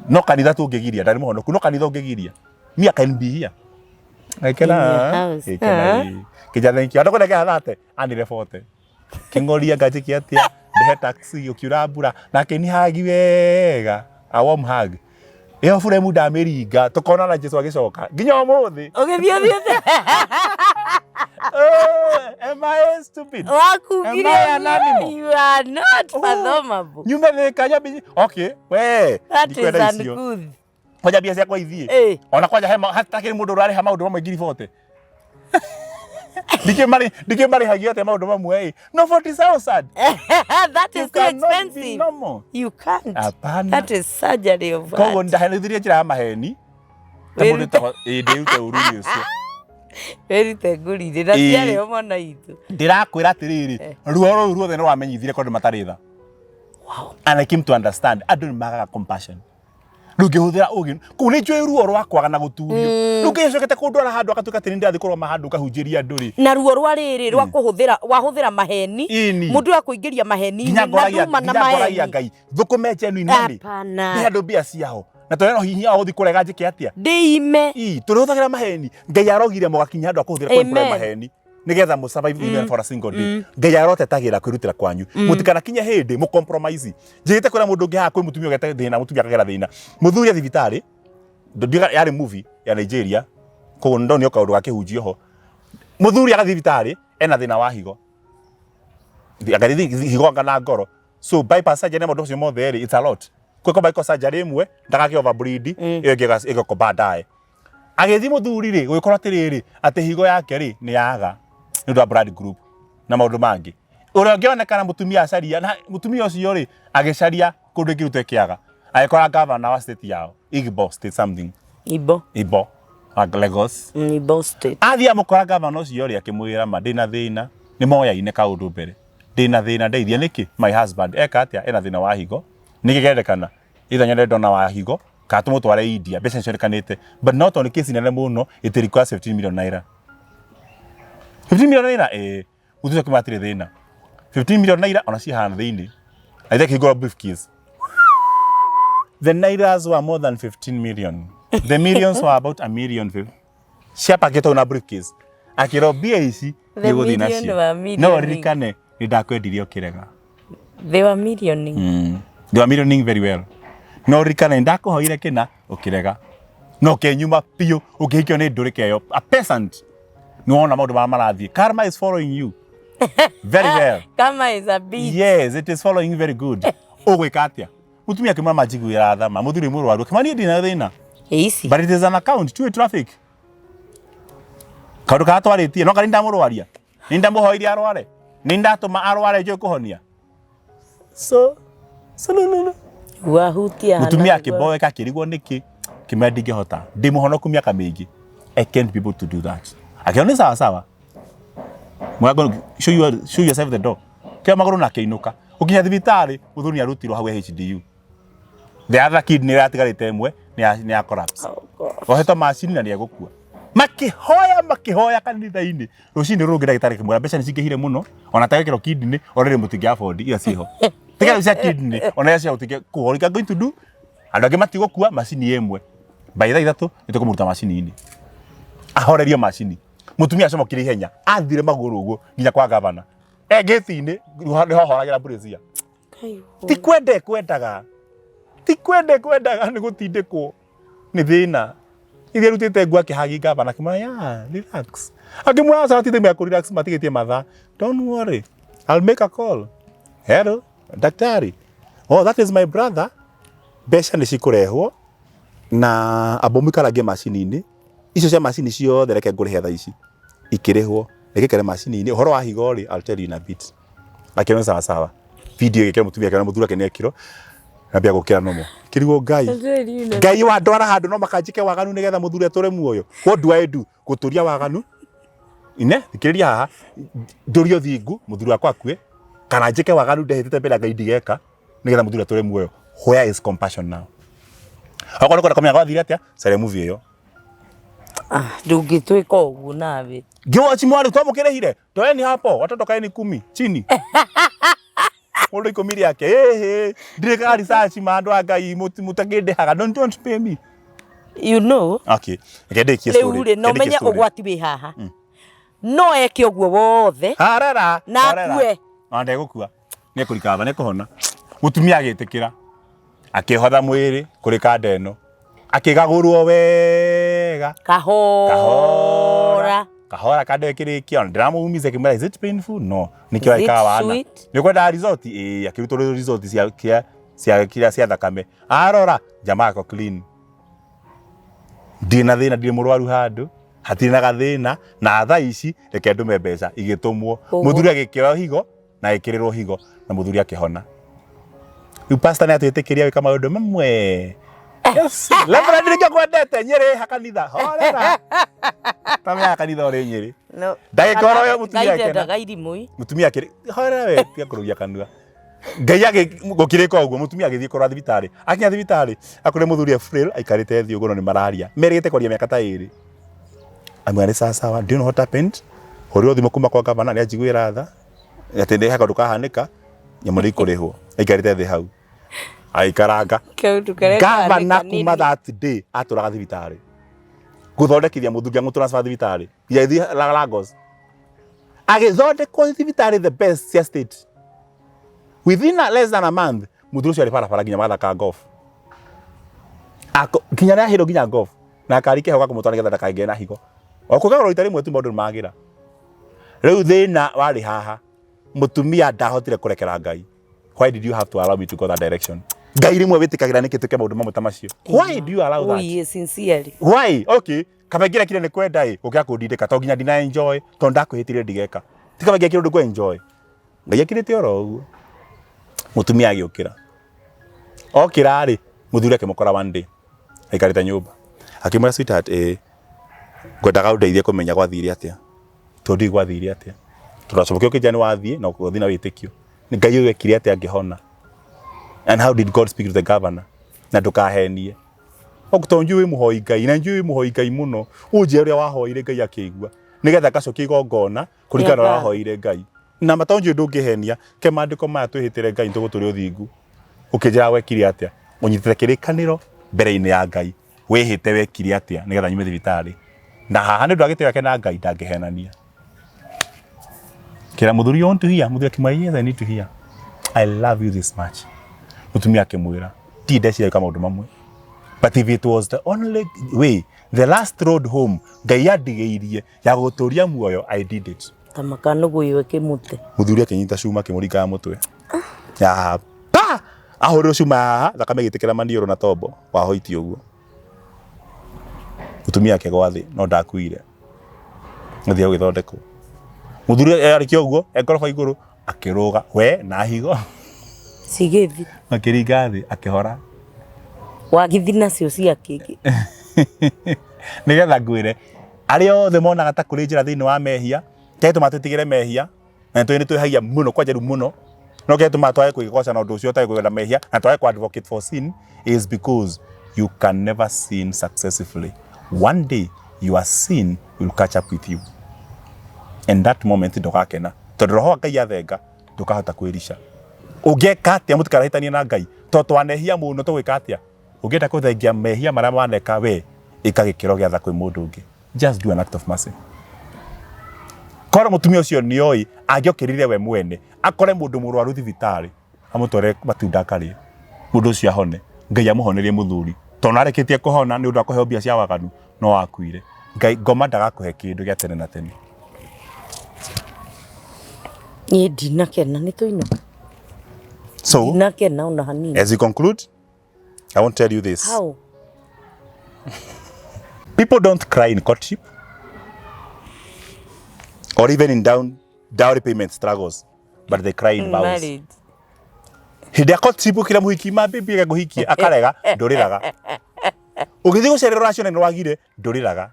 No kanitha tũngĩgiria, ndarĩ mũhonoku, no kanitha ũngĩgiria. Me I can be here. Agĩkena. In your house. Agĩkena, ĩĩ. Kĩja thank you. Andũ kũnengera thate, anire 40. Kĩng'oria nganjĩke atĩa, ndĩhe taxi, ũkiura mbura, na akĩni hug wega, a warm hug. Ĩyo buremu ndamĩringa, tũkonana Jesu agĩcoka. Nginya ũmũthĩ. Ũgĩthiĩ ũthiĩte. Oh, am I stupid? Wakugire Am I an animal? you are not fathomable. Nyume thĩka nyambi. Okay, we. That is ndikwenda icio. uncouth. Kwanja mbia ciakwa ithiĩ. Eh. Ona kwanja he hatakĩrĩ mũndũ ũrarĩha maũndũ mamwe ngiri 40. Ndikĩ marĩhagia atĩa maũndũ mamwe ĩ. No 40,000. That You is too cannot be expensive. normal. You can't. Hapana. That is surgery of Koguo heart. ndahenithirie njĩra ya maheni. Ta mũndũ Wĩrute- wĩtagwo- ĩĩ, ndĩrute ũru-inĩ ũcio. Wĩrute ngũrire na Ĩĩ. ciarĩ o mwana itũ. Ndĩrakwĩra atĩrĩrĩ, ruo rũu ruothe nĩ rwamenyithirie kwandũ matarĩ tha. Wow. And I came to understand andũ nĩ magaga compassion. Rĩu ngĩhũthĩra ũgĩ kũu nĩ njũĩ ruo rwa kwaga na gũturio. Rĩu ngĩcokete kũndwara handũ agatuĩka atĩ nĩ ndĩrathiĩ kũrũgama handũ ngahunjĩria andũ rĩ. Na ruo rwa rĩrĩ rwa kũhũthĩra wahũthĩra maheni Ĩni. mũndũ akũingĩria maheni-inĩ Nginya na ngoragia nduma na nginya ngoragia maheni. Ngai thũkũme genuine money. Hapana. Ndĩhe andũ mbia ciao. Na tondũ no hinya wa gũthiĩ kũrega njĩke atĩa? Ndĩime. Ii, tũrĩhũthagĩra maheni. Ngai arogire mũgakinya handũ ha kũhũthĩra Amen. kũemploy maheni nigetha mũ survive even for a single day. Ngai arotetagĩra kwĩrutĩra kwanyu. Mũtikanakinye hĩndĩ mũ compromise. Njĩrĩte kwĩra mũndũ ũngĩ haha kwĩ mũtumia ũgete thĩna, mũtumia akagera thĩna. Mũthuri athiĩ thibitarĩ, ndiuga yarĩ movie ya Nigeria, koguo nĩndonio kaũndũ ga kĩhunjio ho. Mũthuri agathiĩ thibitarĩ ena thĩna wa higo. Agathiĩ higo anga na ngoro. So bypass surgery na maũndũ macio mothe rĩ, it's a lot. Kwĩko bypass surgery ĩmwe ndagakĩ overbleed, ĩyo ĩngĩ ĩgoka baadaye. Agĩthiĩ mũthuri rĩ, gũgĩkorwo atĩrĩrĩ, atĩ higo yake rĩ, nĩ yaga nĩ ũndũ wa blood group na maũndũ mangĩ. Ũrĩa ũngĩonekana mũtumia acaria, na mũtumia ũcio rĩ, agĩcaria kũndũ ĩngĩrutwo ĩkĩaga. Agĩkora governor wa state yao, Igbo state something, Igbo. Igbo, wa Lagos. Igbo state. Athiĩ amũkora governor ũcio rĩ, akĩmwĩra ma ndĩna thĩna, nĩ moyaine kaũndũ mbere. Ndĩna thĩna ndeithia nĩkĩ? My husband eka atĩa? Ena thĩna wa higo. Nĩkĩ kĩrendekana? Either nyende ndona wa higo kana tũmũtware India, mbeca nĩcionekanĩte. But not on case nene mũno, it requires 15 million naira. 15 million naira? Eh, mũthuri ũcio akĩmwĩra hatirĩ thĩna. 15 million naira ona cihana thĩinĩ. Aithe akĩhingũra briefcase. The nairas were more than 15 million. The millions were about a million. Ciapakĩtwo na briefcase. Akĩrwo mbia ici The nĩũgũthiĩ million nacio. were No millioning. ũririkane nĩ ndakwendirie ũkĩrega. They were millioning. They were millioning very well. No ũririkane nĩ ndakũhoire kĩna ũkĩrega. Na ũkĩnyuma biũ ũkĩhikio nĩ ndũrĩka ĩyo. A peasant. Nĩ wona maũndũ marĩa marathiĩ. Karma is following you. Very well. Karma is a bitch. Yes, it is following you very good. Ũgwĩka atĩa? Mũtumia akĩmwĩra manjiguĩra tha ma. Mũthuri mũrwaru. Akĩmwĩra niĩ ndina thĩna. Ici. But it is an account, two traffic. Kaũndũ karĩa twarĩtie, no karĩ ndamũrwaria. Nĩ ndamũhoirie arware. Nĩ ndatũma arware njũĩ kũhonia. So, so no, no, no. Wahutia hana Mũtumia nĩguo- akĩmboeka akĩrigwo nĩkĩ. Kĩmwĩra ndingĩhota. Ndĩ mũhonoku mĩaka mĩingĩ. I can't be able to do that. Akĩona nĩ sawa sawa. Mũrango, show yourself the door. Kĩoya magũrũ na akĩinũka. Gũkinya thibitarĩ, mũthuri nĩ arutirwo hau HDU. The other kidney ĩrĩa yatigarĩte ĩmwe nĩ ya collapse. Oh, God. Ohetwo macini na nĩ egũkua. Makĩhoya makĩhoya kanitha-inĩ. Rũcinĩ rũngĩ ndagĩtarĩ akĩmwĩra mbeca nĩ cingĩhire mũno ona atagĩkĩrwo kidney already mũtingĩ afford iria ciĩho. Tiga rĩu cia kidney ona iria cia gũtingĩ what you are going to do. Andũ angĩ matigũkua macini ĩmwe. By thaa ithatũ nĩ tũkũmũruta macini-inĩ. Ahorerio macini. Mũtumia acomokire ihenya athire magũrũ ũguo nginya kwa gavana. E gate-inĩ nĩho ahoragĩra brazier. Ti kwenda ekwendaga, ti kwenda ekwendaga nĩ gũtindĩkwo nĩ thĩna. Ithe arutĩte nguo akĩhagi gavana akĩmwĩra yeah, relax. Akĩmwĩra aca ti time ya kũ relax matigĩtie mathaa. Don't worry, I'll make a call. Hello, daktari. Oh, that is my brother. Mbeca nĩ cikũrehwo na amba ũmũikarangie macini-inĩ. Icio cia macini ciothe reke ngũrĩhe thaa ici. Ikĩrĩhwo, reke ikare macini-inĩ. Ũhoro wa higo rĩ, I'll tell you in a bit. Akĩona sawa sawa. Video ĩgĩkĩra mũtumia akĩona mũthuri wake nĩekirwo. Ambia gũkĩra nomo. Kĩrigwo Ngai. Ngai wandwara handũ no makanjĩke waganu nĩgetha mũthuri atũre muoyo. What do I do? Gũtũria waganu. Ine thikĩrĩria haha, ndũrie ũthingu mũthuri wakwa akue, kana njĩke waganu ndehĩtĩte mbere ya Ngai ndigeka, nĩgetha mũthuri atũre muoyo. Where is compassion now? Okorwo nĩ kwenda kũmenya gwathire atĩa, caria movie ĩyo. Ah, ndũngĩtwĩka ũguo nawe. Ngĩwachi mwarĩ twamũkĩrĩhire, toeni hapo watoto kaeni kumi chini. Mũndũ ikũmi rĩake, ĩhĩ, ndirĩkaga research ma andũ a Ngai mũtakĩndĩhaga, don't pay me. You know, Okay, reke ndĩkie rĩu story. rĩ, no Reke ndĩkie menye story. ũgwati wĩ haha. No eke ũguo wothe Harera, na horera. akue. Ona ndegũkua. Nĩekũrikava, nĩekũhona. Mũtumia agĩtĩkĩra. Akĩhotha mwĩrĩ kũrĩ kanda ĩno. Akĩgagũrwo wega. Kahora. Kahora kanda ĩkĩrĩkia. Ona ndĩramũumiza akĩmwĩra is it painful? No. Nĩkĩo Is it arĩkaga wana. sweet? Nĩũkwendaga result? Ĩĩ, akĩrutwo result cia cia cia cia cia thakame. Arora, jamaa ako clean. Ndirĩ na thĩna, ndirĩ mũrwaru handũ. Hatirĩ na gathĩna. Na thaa ici reke ndũme mbeca igĩtũmwo. Ũguo. Mũthuri agĩkĩoya higo na agĩkĩrĩrwo higo na mũthuri akĩhona. Rĩu pastor nĩ atwĩtĩkĩria gwĩka maũndũ mamwe. Yes, Reverend nĩkĩo kwendete Nyĩrĩ ha kanitha. Horera. Tamenya kanitha ũrĩ Nyĩrĩ. No. Ndagĩka oro ĩyo mũtumia Ngai akĩona. ndendaga irimũ i. Mũtumia akĩrĩ horera we tiga kũrũgia kanua. Ngai agĩ gũkĩrĩka ũguo mũtumia agĩthiĩ kũrora thibitarĩ. Akinya thibitarĩ akorire mũthuri e frail aikarĩte thĩ ũguo no nĩ mararia. Merĩgĩte kwaria mĩaka ta ĩrĩ. Amwĩra nĩ sawa sawa, do you know what happened? Hũrĩrwo thimũ kuma kwa gavana nĩ anjiguĩra tha atĩ nĩ he kaũndũ kahanĩka nyamũ nĩ ikũrĩhwo. Aikarĩte thĩ hau aikaranga. Kaũndũ karĩa Gavana kahanĩka nĩ kuma that day atũraga thibitarĩ gũthondekithia mũthuri amũ transfer thibitarĩ nginya agĩthiĩ Lagos agĩthondekwo thibitarĩ the best cia state within a less than a month mũthuri ũcio arĩ barabara nginya mathaka golf. Ako nginya nĩaheirwo nginya golf na akari keho ga kũmũtwara nĩgetha ndakagĩe na higo. O kũgarũra rita rĩmwe tu maũndũ nĩmagĩra. Rĩu thĩna warĩ haha, mũtumia ndahotire kũrekera Ngai. Why did you have to allow me to go that direction? Ngai rĩmwe wĩtĩkagĩra nĩkĩ twĩke maũndũ mamwe ta macio? Why do you allow that? Ui, sincerely. Why? Okay. Kaba ingĩrekire nĩ kwenda ĩ, gũkĩra kũndindĩka to nginya ndina enjoy tondũ ndakwĩhĩtire ndigeka. Ti kaba ingĩekire ũndũ ngũ enjoy. Ngai akirĩte oro ũguo. Mũtumia agĩũkĩra. Okĩra rĩ, mũthuri akĩmũkora one day aikarĩte nyũmba. Akĩmwĩra sweetheart, ĩ ngwendaga ũndeithie kũmenya gwathire atĩa. Tondũ ndiũĩ gwathire atĩa. Tondũ wacokire ũkĩnjĩra nĩ wathiĩ na ũgĩthiĩ na wĩtĩkio. Nĩ Ngai ũyũ ekire atĩa ngĩhona? And how did God speak to the governor? Na ndũkahenie. Tondũ njũĩ wĩ mũhoi Ngai na njũĩ wĩ mũhoi Ngai mũno. Ũnjĩre ũrĩa wahoire Ngai akĩigua. Nĩgetha ngacokia igongona kũringana na ũrĩa wahoire Ngai. Na ma tondũ njũĩ ndũngĩhenia, ke maandĩko maya twĩhĩtĩre Ngai nĩtũgũtũria ũthingu. Ũkĩnjĩra wekire atĩa? Ũnyitĩte kĩrĩkanĩro mbere-inĩ ya Ngai. Wĩhĩte wekire atĩa nĩgetha nyume thibitarĩ. Na haha nĩ ũndũ wa gĩtĩo gĩake na Ngai ndangĩhenania. Kĩra mũthuri you want to hear? Mũthuri akĩmwĩra yes I need to hear. I love you this much. Mũtumia akĩmwĩra ndirĩ ndeciria gwĩka maũndũ mamwe. But if it was the only way, the last road home, Ngai andigĩirie ya gũtũria muoyo, I did it. Ta makanũgũyũ ĩkĩmũte. Mũthuri akĩnyita cuma akĩmũringaga mũtwe. Ya pa! Ahũrĩrwo cuma haha, thakame ĩgĩtĩkĩra maniũrũ na tombo wa hoiti ũguo. Mũtumia akĩgwa thĩ no ndakuire. Athire gũgĩthondekwo. Mũthuri arĩkia ũguo, e ngoroba igũrũ, akĩrũga we na higo Cigĩthi. Makĩringa thĩ akĩhora. Wagithi nacio cia kĩngĩ. Nĩgetha ngwĩre arĩa othe monaga ta kũrĩ njĩra thĩinĩ wa mehia, kĩrĩa gĩtũmaga twĩtigĩre mehia, na nĩtũĩ nĩtwĩhagia mũno kwanja rĩu mũno, no kĩrĩa gĩtũmaga twage kwĩgoca na ũndũ ũcio twage kwenda mehia na twage kũ advocate for sin is because you can never sin successfully. One day your sin will catch up with you. And that moment ndũgakena tondũ roho wa Ngai athenga ndũkahota kwĩrica. Ũngĩka atĩa mũtikarahĩtanie na Ngai tondũ twanehia mũno tũgwĩka atĩa? Ũngĩenda kũthengia mehia marĩa waneka we, ĩka gĩkĩro gĩa tha kwĩ mũndũ ũngĩ. Just do an act of mercy. Korwo mũtumia ũcio nĩoĩ angĩokĩrire we mwene akore mũndũ mũrwaru thibitarĩ amũtware matunda akarĩe mũndũ ũcio ahone Ngai amũhonerie mũthuri tondũ arĩkĩtie kũhona nĩ ũndũ wa kũheo mbia cia waganu no akuire. Ngai ngoma ndagakũhe kĩndũ gĩa tene na tene. Niĩ ndinakena nĩ tũinũka. So, Ndinakena ona hanini. as we conclude, I want to tell you this. How? People don't cry in courtship or even in down dowry payment struggles, but they cry in vows. Marriage. Hĩndĩ ya courtship ũkĩra mũhiki ma baby reke ngũhikie akarega ndũrĩraga. Ũgĩthiĩ gũcererwo rũracio na nĩwagire ndũrĩraga.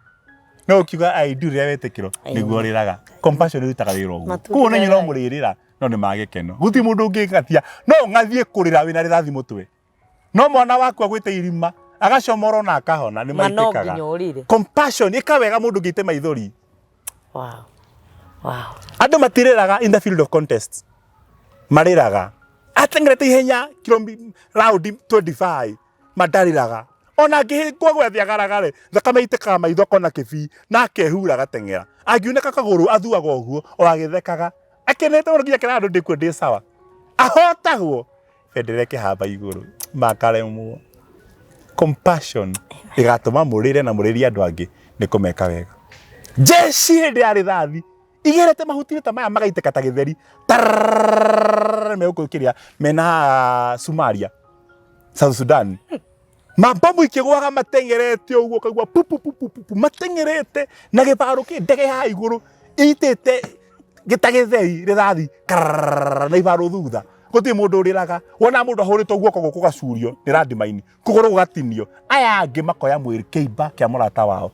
No ũkiuga "I do" rĩrĩa wetĩkĩrwo nĩguo ũrĩraga. Compassion ĩrutaga wĩra ũguo. Koguo na inyuĩ no mũrĩrĩra no nĩ ma gĩkeno. Gũtirĩ mũndũ ũngĩgatia no ũng'athie kũrĩra wĩna rĩthathi mũtwe. No mwana waku agwĩte irima agacomorwo na akahona nĩ Ma no maitĩkaga. nginya ũrĩre. Compassion ĩka wega mũndũ ũngĩite maithori. Wow. Andũ matirĩraga in the field of contest. Marĩraga. Ateng'erete ihenya kilomi round 25 madarĩraga. Ona angĩhĩngwo gwethe agaragare thakame ĩitĩkaga maitho akona kĩbii na akehura agateng'era. Angiunĩka kagũrũ athuaga ũguo o agĩthekaga. Akenete mũno nginya akera andũ ndĩkuo ndĩ sawa. Ahotagwo bendera ĩkĩhamba igũrũ makaremwo. Compassion ĩgatũma mũrĩre na mũrĩrie andũ angĩ nĩ kũmeka wega. Jeshi hĩndĩ ya rĩthathi igerete mahuti ta maya magaitĩka ta gĩtheri tarrrr megũkũ kĩrĩa mena Somalia, South Sudan. Mabomu ikĩgwaga mateng'erete ũguo ũkaigua pu pu pu pu pu pu mateng'erete na gĩbaro kĩ ndege ya igũrũ ĩitĩte gĩta gĩtheri rĩthathi karararara na ibaro thutha gũtirĩ mũndũ ũrĩraga. Wona mũndũ ahũrĩtwo guoko gũkũ gũgacurio nĩ landmine, kũgũrũ gũgatinio, aya angĩ makoya mwĩrĩ kĩimba kĩa mũrata wao.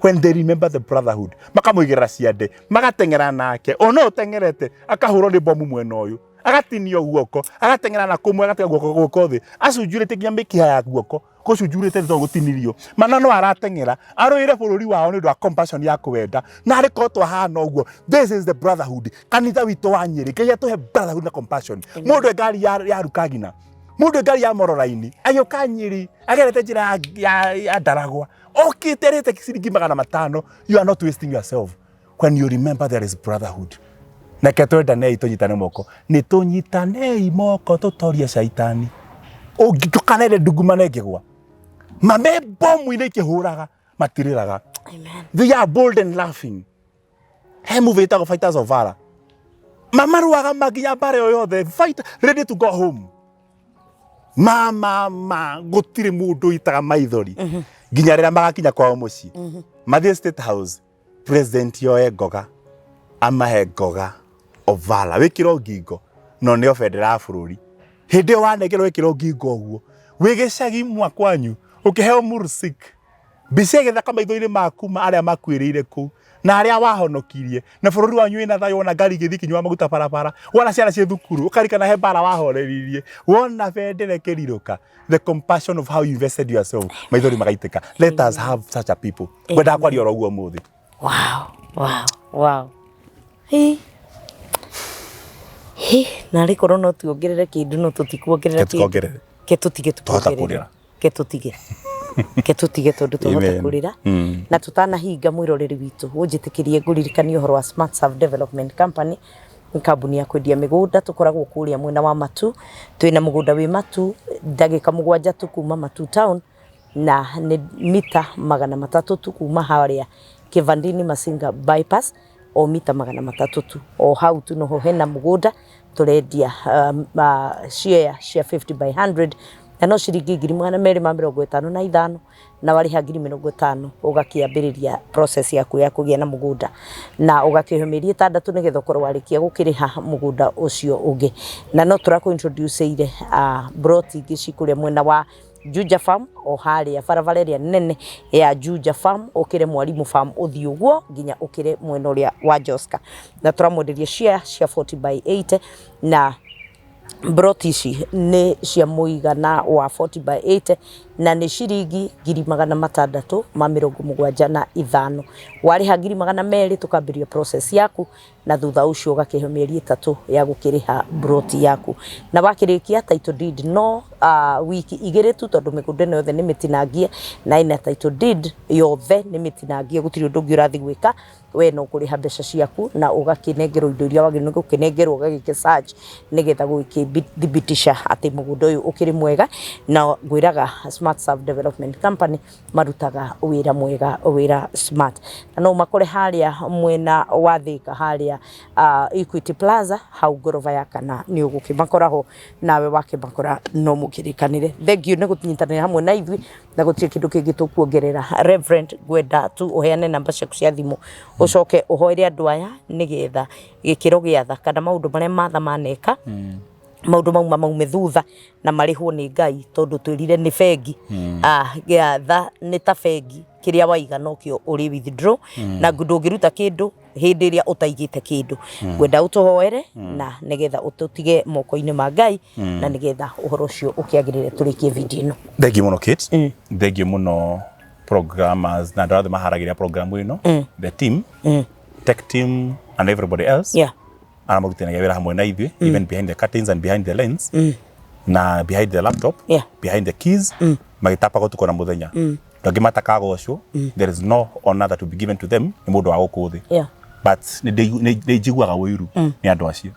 When they remember the brotherhood, makamũigĩrĩra ciande, magateng'era nake, ona ũyũ ũteng'erete akahũrwo nĩ bomu mwena ũyũ, agatinio guoko, agateng'era na kũmwe agatiga guoko guoko thĩ, acunjurĩte nginya mĩkiha ya guoko, gũcunjurĩte thĩ tondũ gũtinirio. Mana no arateng'era arũĩre bũrũri wao nĩ ũndũ wa compassion ya kũwenda, na arĩ korwo twahana ũguo. This is the brotherhood. Kanitha witũ wa Nyĩrĩ, Ngai atũhe brotherhood na compassion. Mũndũ e ngari ya Rukagina, mũndũ e ngari ya Mororaini, agĩũka Nyĩrĩ agerete njĩra ya Ndaragwa, okĩte arĩte ciringi 500. You are not wasting yourself when you remember there is brotherhood. Nake twendanei, tũnyitane moko, nĩ tũnyitanei moko tũtorie caitani. Ndũkanere ndungumane ĩngĩgwa mame bomu-inĩ ikĩhũraga matirĩraga. Amen. They are bold and laughing. He movie ĩtagwo Fighters of Valor. Mamarũaga maginya mbara ĩyo yothe, fight ready to go home. Ma ma ma gũtirĩ mũndũ ũitaga maithori nginya rĩrĩa magakinya kwao mũciĩ. Mathiĩ State House, president yoe ngoga, amahe ngoga of valor, wĩkĩrwo ngingo no nĩo bendera ya bũrũri. Hĩndĩ ĩyo wanengerwo wĩkĩrwo ngingo ũguo wĩ gĩcagi mwa kwanyu ũkĩheo mursik, mbica ĩgĩthaka maitho-inĩ maku ma arĩa makuĩrĩire kũu na arĩa wahonokirie, na bũrũri wanyu wĩna thayũ, wona ngari igĩthiĩ ikĩnyua maguta barabara, wona ciana ciĩ thukuru ũkarikana he mbara wahoreririe, wona bendera ĩkĩrirũka, the compassion of how you invested yourself, maithori magaitĩka. Let us have such a people. Ngwendaga kwaria oro ũguo ũmũthĩ. Wow. Hi. Hi, narĩ korwo no tuongerere kĩndũ no tũtikuongerera Ke tukongerere. Ke tũtige Twahota tukuongerere. kũrĩra. Ke tũtige. Ke tũtige tondũ twahota Amen. kũrĩra. Na tũtanahinga mwĩroreri witũ, ũnjĩtĩkĩrie ngũririkanie ũhoro wa Smart Serve Development Company. Nĩ kambuni ya kwendia mĩgũnda, tũkoragwo kũrĩa mwena wa Matu. Twĩna mũgũnda wĩ Matu, ndagĩka 7 tu kuma Matu town, na nĩ mita 300 tu kuma harĩa Kivandini Masinga bypass, o mita 300 tu. O hau tu noho hena mũgũnda tũrendia share cia 50 by 100, na no ciringi 255,000, na warĩha 50,000 ũgakĩambĩrĩria process yaku ya kũgĩa na mũgũnda, na ũgakĩheo mĩeri 6 nĩgetha ũkorwo warĩkia gũkĩrĩha mũgũnda ũcio ũngĩ. Na no tũrakũ introduce ire plot ingĩ ci kũrĩa mwena wa Juja Farm, o harĩa barabara ĩrĩa nene ya Juja Farm, ũkĩre Mwalimu Farm ũthiĩ ũguo nginya ũkĩre mwena ũrĩa wa Joska, na tũramwenderia share cia 40 by 80, na plot ici nĩ cia mũigana wa 40 by 80 na nĩ ciringi 675,000. Warĩha 200,000 tũkambĩrĩria process yaku, na thutha ũcio ũgakĩheo mĩeri 3 ya gũkĩrĩha plot yaku, na wakĩrĩkia title deed no wiki 2 tu, tondũ mĩgũnda ĩno yothe nĩ mĩtinangie na ĩna title deed yothe nĩ mĩtinangie, gũtirĩ ũndũ ũngĩ ũrathiĩ gwĩka. We no kũrĩha mbeca ciaku na ũgakĩnengerwo indo iria wagĩrĩirwo nĩ gũkĩnengerwo, ũgagĩke search nĩgetha gũgĩkĩthibitisha atĩ mũgũnda ũyũ ũkĩrĩ mwega. Na ngwĩraga Smart Serve Development Company marutaga wĩra mwega, wĩra smart, na no makore harĩa mwena wa Thika, harĩa Equity Plaza, hau ngoroba ya kana nĩ ũgũkĩmakora ho, nawe wakĩmakora no mũkĩrĩkanĩre. Thank you nĩ gũnyitanĩra hamwe na ithuĩ, na gũtirĩ kĩndũ kĩngĩ tũkuongerera. Reverend, ngwenda tu ũheane namba ciaku cia thimũ, ũcoke ũhoere andũ aya nĩgetha gĩkĩro gĩa tha kana maũndũ marĩa matha maneka. Maũndũ mau mamaume thutha na marĩhwo nĩ Ngai, tondũ twĩrire nĩ bengi. Ah, ya tha nĩ ta bengi, kĩrĩa waiga nokĩo ũrĩ withdraw, na ndũngĩruta kĩndũ hĩndĩ ĩrĩa ũtaigĩte kĩndũ. Ngwenda ũtũhoere na nĩgetha ũtũtige moko-inĩ ma Ngai, na nĩgetha ũhoro ũcio ũkĩagĩrĩre tũrĩkie video ĩno. Thengiũ mũno Kate, thengiũ mũno programmers na andũ othe maharagĩria program ĩno, the team, tech team and everybody else arĩa marutithanagia wĩra hamwe na ithuĩ, even behind the curtains and behind the lens na behind the laptop, behind the keys, magĩtapa gũtukũ na mũthenya. Andũ angĩ matakagocwo, there is no honor that will be given to them nĩ mũndũ wa gũkũ thĩ. But nĩ njiguaga ũiru nĩ andũ acio,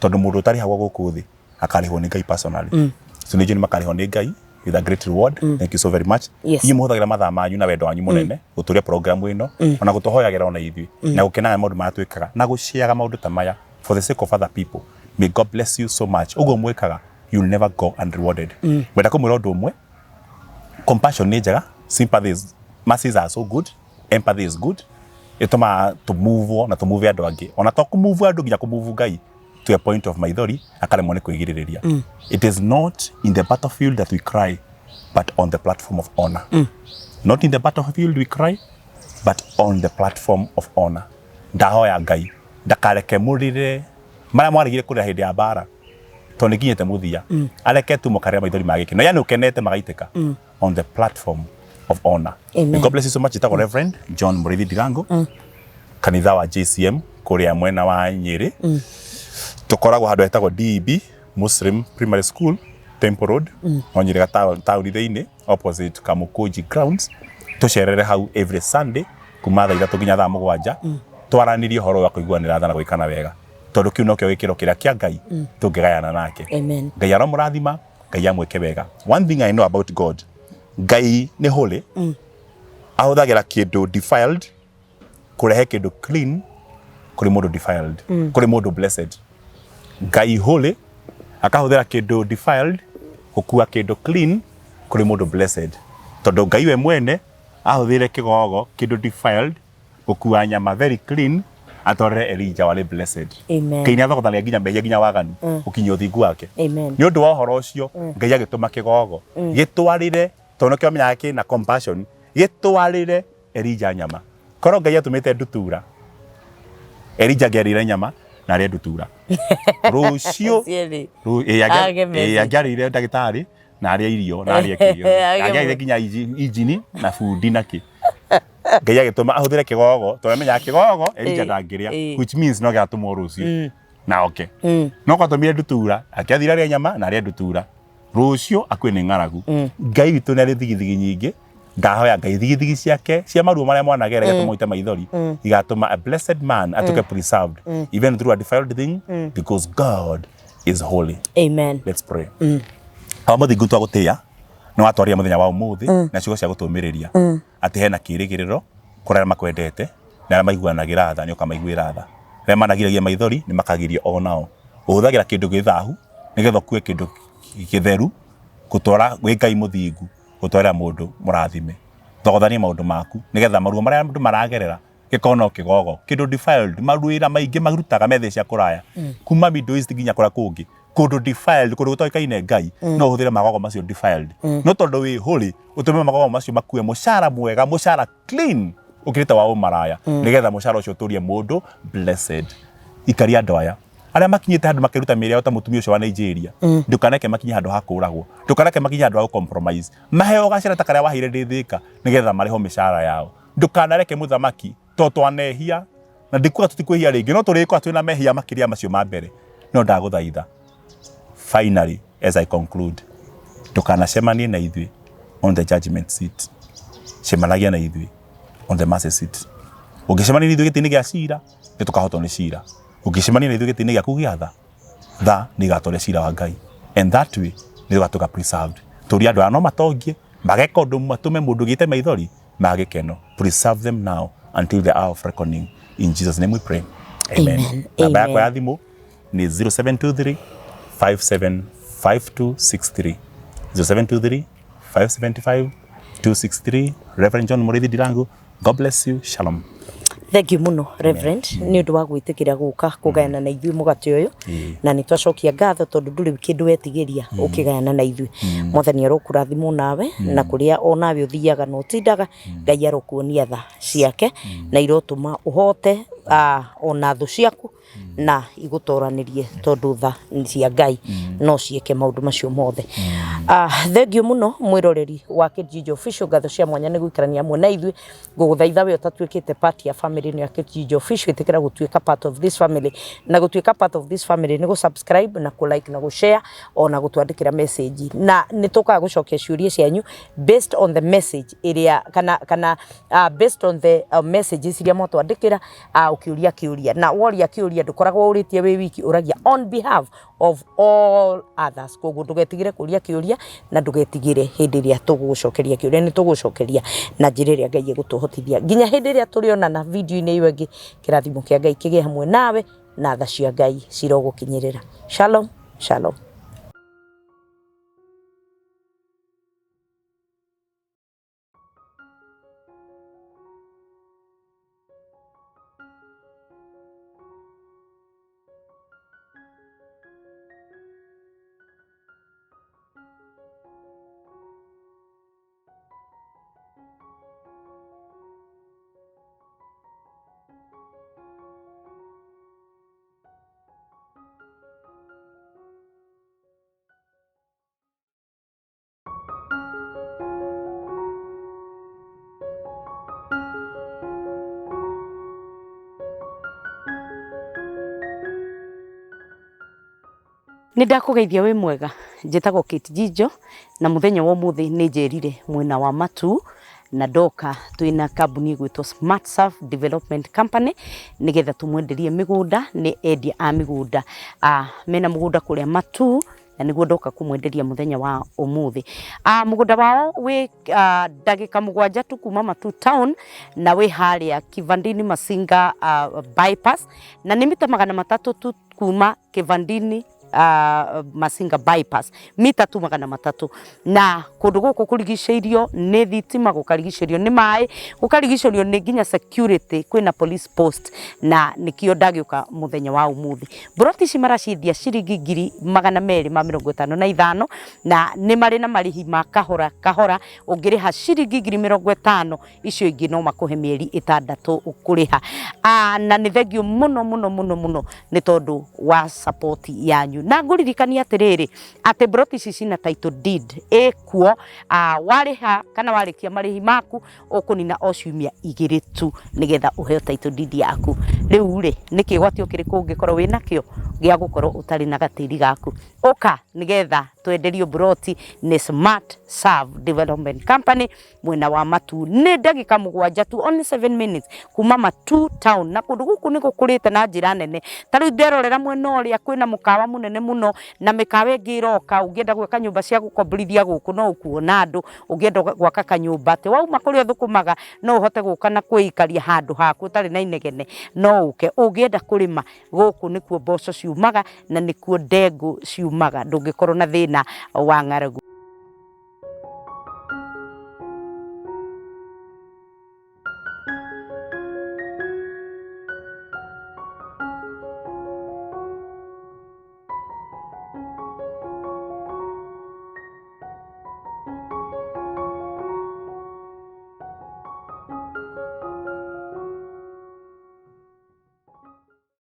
tondũ mũndũ ũtarĩhagwo gũkũ thĩ akarĩhwo nĩ Ngai personally. So nĩ njũĩ nĩ makarĩhwo nĩ Ngai with a great reward. Thank you so very much. Inyuĩ mũhũthagĩra mathaa manyu na wendo wanyu mũnene gũtũria program ĩno, ona gũtũhoyagĩra ona ithuĩ, na gũkenaga nĩ maũndũ marĩa twĩkaga, na gũciaga maũndũ ta maya for the sake of other people. May God bless you so much. Ũguo mwĩkaga, you'll never go unrewarded. Ngwenda kũmwĩra ũndũ ũmwe: compassion nĩ njega, sympathy is, mercies are so good, empathy is good. Ĩtũmaga tũmuvwo na tũmove andũ angĩ, ona to kũmove andũ, nginya kũmove Ngai to a point of maithori akaremwo nĩ kwĩgirĩrĩria. It is not in the battlefield that we cry, but on the platform of honor. Not in the battlefield we cry, but on the platform of honor. Ndahoya Ngai ndakareke mũrĩre marĩa mwarĩgire kũrĩra hĩndĩ ya mbara, tondũ nĩ nginyĩte mũthia. Areke tu mũkarĩra maithori ma gĩkeno, yani ũkenete magaitĩka on the platform of honor. Amen. God bless you so much. Ĩtagwo Reverend John Mũrĩithi Ndirango, kanitha wa JCM kũrĩa mwena wa Nyĩrĩ. Tũkoragwo handũ hetagwo DEB Muslim Primary School, Temple Road, no Nyĩrĩ taũni thĩinĩ, opposite Kamukunji grounds. Tũcerere hau every Sunday kuma thaa 3 nginya thaa 7, twaranĩrie ũhoro wa kũiguanĩra tha na gwĩkana wega, tondũ kĩu nokĩo gĩkĩro kĩrĩa kĩa Ngai tũngĩgayana nake. Amen. Ngai aromũrathima, Ngai amwĩke wega. One thing I know about God, Ngai nĩ holy. Ahũthagĩra kĩndũ defiled kũrehe kĩndũ clean kũrĩ mũndũ defiled, kũrĩ mũndũ blessed. Ngai holy akahũthĩra kĩndũ defiled gũkua kĩndũ clean kũrĩ mũndũ blessed, tondũ Ngai we mwene ahũthĩre kĩgogo, kĩndũ defiled, gũkua nyama very clean atwarĩre Elijah warĩ blessed. Amen. Ngai nĩ athogothanagia nginya mehia, nginya waganu, gũkinyia ũthingu wake. Amen. Nĩ ũndũ wa ũhoro ũcio, Ngai agĩtũma kĩgogo gĩtwarĩre, tondũ nĩkĩo amenyaga kĩna compassion, gĩtwarĩre Elijah nyama. Korwo Ngai atũmĩte ndutura, Elijah angĩarĩire nyama na arĩe ndutura rũciũ. Cierĩ. Ĩ, Age message. Angĩarĩire ndagĩtarĩ na arĩe irio na arĩe kĩ. Age Angĩarĩire nginya injini na bundi na kĩ. Ngai agĩtũma ahũthĩre kĩgogo tondũ amenyaga kĩgogo Elijah ndangĩrĩa, which means no gĩgatũmwo rũciũ na oke. No gwatũmire ndutura, akĩathire arĩe nyama na arĩe ndutura, rũciũ akue nĩ ng'aragu. Ngai witũ nĩ arĩ thigithigi nyingĩ. Ndahoya Ngai thigithigi ciake cia maruo marĩa mwanagera igatũma ũite maithori, igatũma a blessed man atuĩke preserved even through a defiled thing, because God is holy. Amen. Let's pray. Awa mũthingu, twagũtĩĩa nĩ watwaria mũthenya wa ũmũthĩ na ciugo cia gũtũmĩrĩria atĩ hena kĩĩrĩgĩrĩro kũrĩ arĩa makwendete na arĩa maiguanagĩra tha. Nĩ ũkamaiguĩra tha. Arĩa managiragia maithori nĩ makagirio o nao. Ũhũthagĩra kĩndũ gĩ thahu nĩgetha ũkue kĩndũ gĩtheru gũtwara gwĩ Ngai mũthingu, gũtwarĩra mũndũ mũrathime. Thogothania maũndũ maku nĩgetha maruo marĩa andũ maragerera gĩkorwo no kĩgogo, kĩndũ defiled. Mawĩra maingĩ marutaga methe cia kũraya kuma Middle East nginya kũrĩa kũngĩ, kũndũ defiled, kũndũ gũtoĩkaine Ngai, no ũhũthĩre magogo macio defiled, no tondũ wĩ holy ũtũme magogo macio makue mũcara mwega, mũcara clean ũkĩrĩte wa ũmaraya, nĩgetha mũcara ũcio ũtũrie mũndũ blessed. Ikaria andũ aya arĩa makinyĩte handũ makĩruta mĩĩrĩ yao ta mũtumia ũcio wa Nigeria. Ndũkaneke makinye handũ ha kũragwo, ndũkaneke makinye handũ ha gũcompromise. Maheo gacĩra ta karĩa waheire ndĩ Thĩka, nĩgetha marĩhwo mĩcara yao. Ndũkanareke mũthamaki to twanehia, na ndikuga tũtikwĩhia rĩngĩ, no tũrĩkorwo twĩna mehia makĩria macio ma mbere. No ndagũthaitha, finally, as I conclude, ndũkanacemanie na ithuĩ on the judgment seat, cemanagia na ithuĩ on the mercy seat. Ũngĩcemania na ithuĩ gĩtĩ-inĩ gĩa cira, nĩ tũkahotwo nĩ cira. Ũngĩcemania na ithuĩ gĩtĩ-inĩ gĩaku gĩa tha, tha nĩ igatwaria cira wa Ngai, and that way nĩ tũgatuĩka preserved. Tũria andũ aya no matongie mageka ũndũ matũme mũndũ gĩte maithori ma gĩkeno. Preserve them now until the hour of reckoning. In Jesus' name we pray, amen. Amen. Namba yakwa Amen. ya thimũ nĩ 0723 575263, 0723 575 263. Reverend John Murithi Ndirangu. God bless you. Shalom. Thank you muno Reverend nĩ ũndũ wa gwĩtĩkĩra gũka kũgayana na ithuĩ mũgate ũyũ na nĩ twacokia ngatho tondũ ndũrĩ kĩndũ wetigĩria ũkĩgayana na ithuĩ. Mwathani arokũrathimwo nawe na kũrĩa o nawe ũthiaga na ũtindaga Ngai arokuonia tha ciake na irotũma ũhote ona thũ ciaku na igũtoranĩrie tondũ tha cia Ngai no ciĩke maũndũ macio mothe. Thengiũ mũno mwĩroreri wa Kĩnjinjo Official, ngatho cia mwanya nĩ gũikarania hamwe na ithuĩ. Ngũgũthaitha we ũtatuĩkĩte part ya family ĩno ya Kĩnjinjo Official, ĩtĩkĩra gũtuĩka part of this family, na gũtuĩka part of this family nĩ gũ subscribe na kũ like na gũ share ona gũtwandĩkĩra message, na nĩ tũkaga gũcokia ciũria cianyu based on the message ĩrĩa kana based on the messages iria mwatwandĩkĩra ũkĩũria kĩũria. Na woria kĩũria ndũkoragwo ũrĩtie wĩ wiki, ũragia on behalf of all others. Koguo ndũgetigĩre kũria kĩũria na ndũgetigĩre hĩndĩ ĩrĩa tũgũgũcokeria kĩũria, nĩ tũgũcokeria na njĩra ĩrĩa Ngai egũtũhotithia. Nginya hĩndĩ ĩrĩa tũrĩonana video-inĩ ĩyo ĩngĩ, kĩrathimo kĩa Ngai kĩgĩe hamwe nawe na tha cia Ngai cirogũkinyĩrĩra. Shalom, shalom. Nĩ ndakũgeithia wĩ mwega, njĩtagwo Kate Njijo na mũthenya wa ũmũthĩ nĩ njerire mwena wa Matuu na ndoka twĩna kambuni ĩgwĩtwo Smart Surf Development Company nĩgetha tũmwenderie mĩgũnda. Nĩ endia a mĩgũnda, mena mũgũnda kũrĩa Matuu na nĩguo ndoka kũmwenderia mũthenya wa ũmũthĩ. Mũgũnda wao wĩ ndagĩka 7 tu kuma Matuu town na wĩ harĩa Kivandini Masinga bypass, na nĩ mita 300 tu kuma Kivandini Masinga bypass, mita tu 300. Na kũndũ gũkũ kũrigicĩirio nĩ thitima, gũkarigicĩrio nĩ maĩ, gũkarigicĩrio nĩ nginya security, kwĩna police post, na nĩkĩo ndagĩũka mũthenya wa ũmũthĩ. Mburoti ici maraciendia ciringi 255,000 na nĩ marĩ na marĩhi ma kahora kahora. Ũngĩrĩha ciringi 50,000, icio ingĩ no makũhe mĩeri 6 kũrĩha. Na nĩ thengio mũno mũno mũno mũno nĩ tondũ wa support yanyu, na ngũririkania atĩrĩrĩ atĩ mburoti ici cina title deed ĩkuo. Warĩha kana warĩkia marĩhi maku ũkũnina o ciumia 2 tu nĩgetha ũheo title deed yaku. Rĩu rĩ, nĩ kĩgwatio kĩrĩkũ ũngĩkorwo wĩnakĩo gĩa gũkorwo ũtarĩ na gatĩri gaku? Ũka nĩgetha twenderio mburoti nĩ Smart Serve Development Company mwena wa Matuu. Nĩ ndagĩka 7 tu, only 7 minutes kuma Matuu town, na kũndũ gũkũ nĩ gũkũrĩte na njĩra nene. Ta rĩu nderorera mwena ũrĩa kwĩna mũkawa mũnene mũno na mĩkawa ĩngĩ ĩroka. Ũngĩenda gwaka nyũmba cia gũkomborithia gũkũ no ũkuona andũ. Ũngĩenda gwaka kanyũmba atĩ wauma kũrĩa ũthũkũmaga no ũhote gũka na kwĩikaria handũ haku ũtarĩ na inegene, no ũke. Ũngĩenda kũrĩma gũkũ nĩkuo mboco ciumaga na nĩkuo ndengũ ciumaga, ndũngĩkorwo na thĩna wa ng'aragu.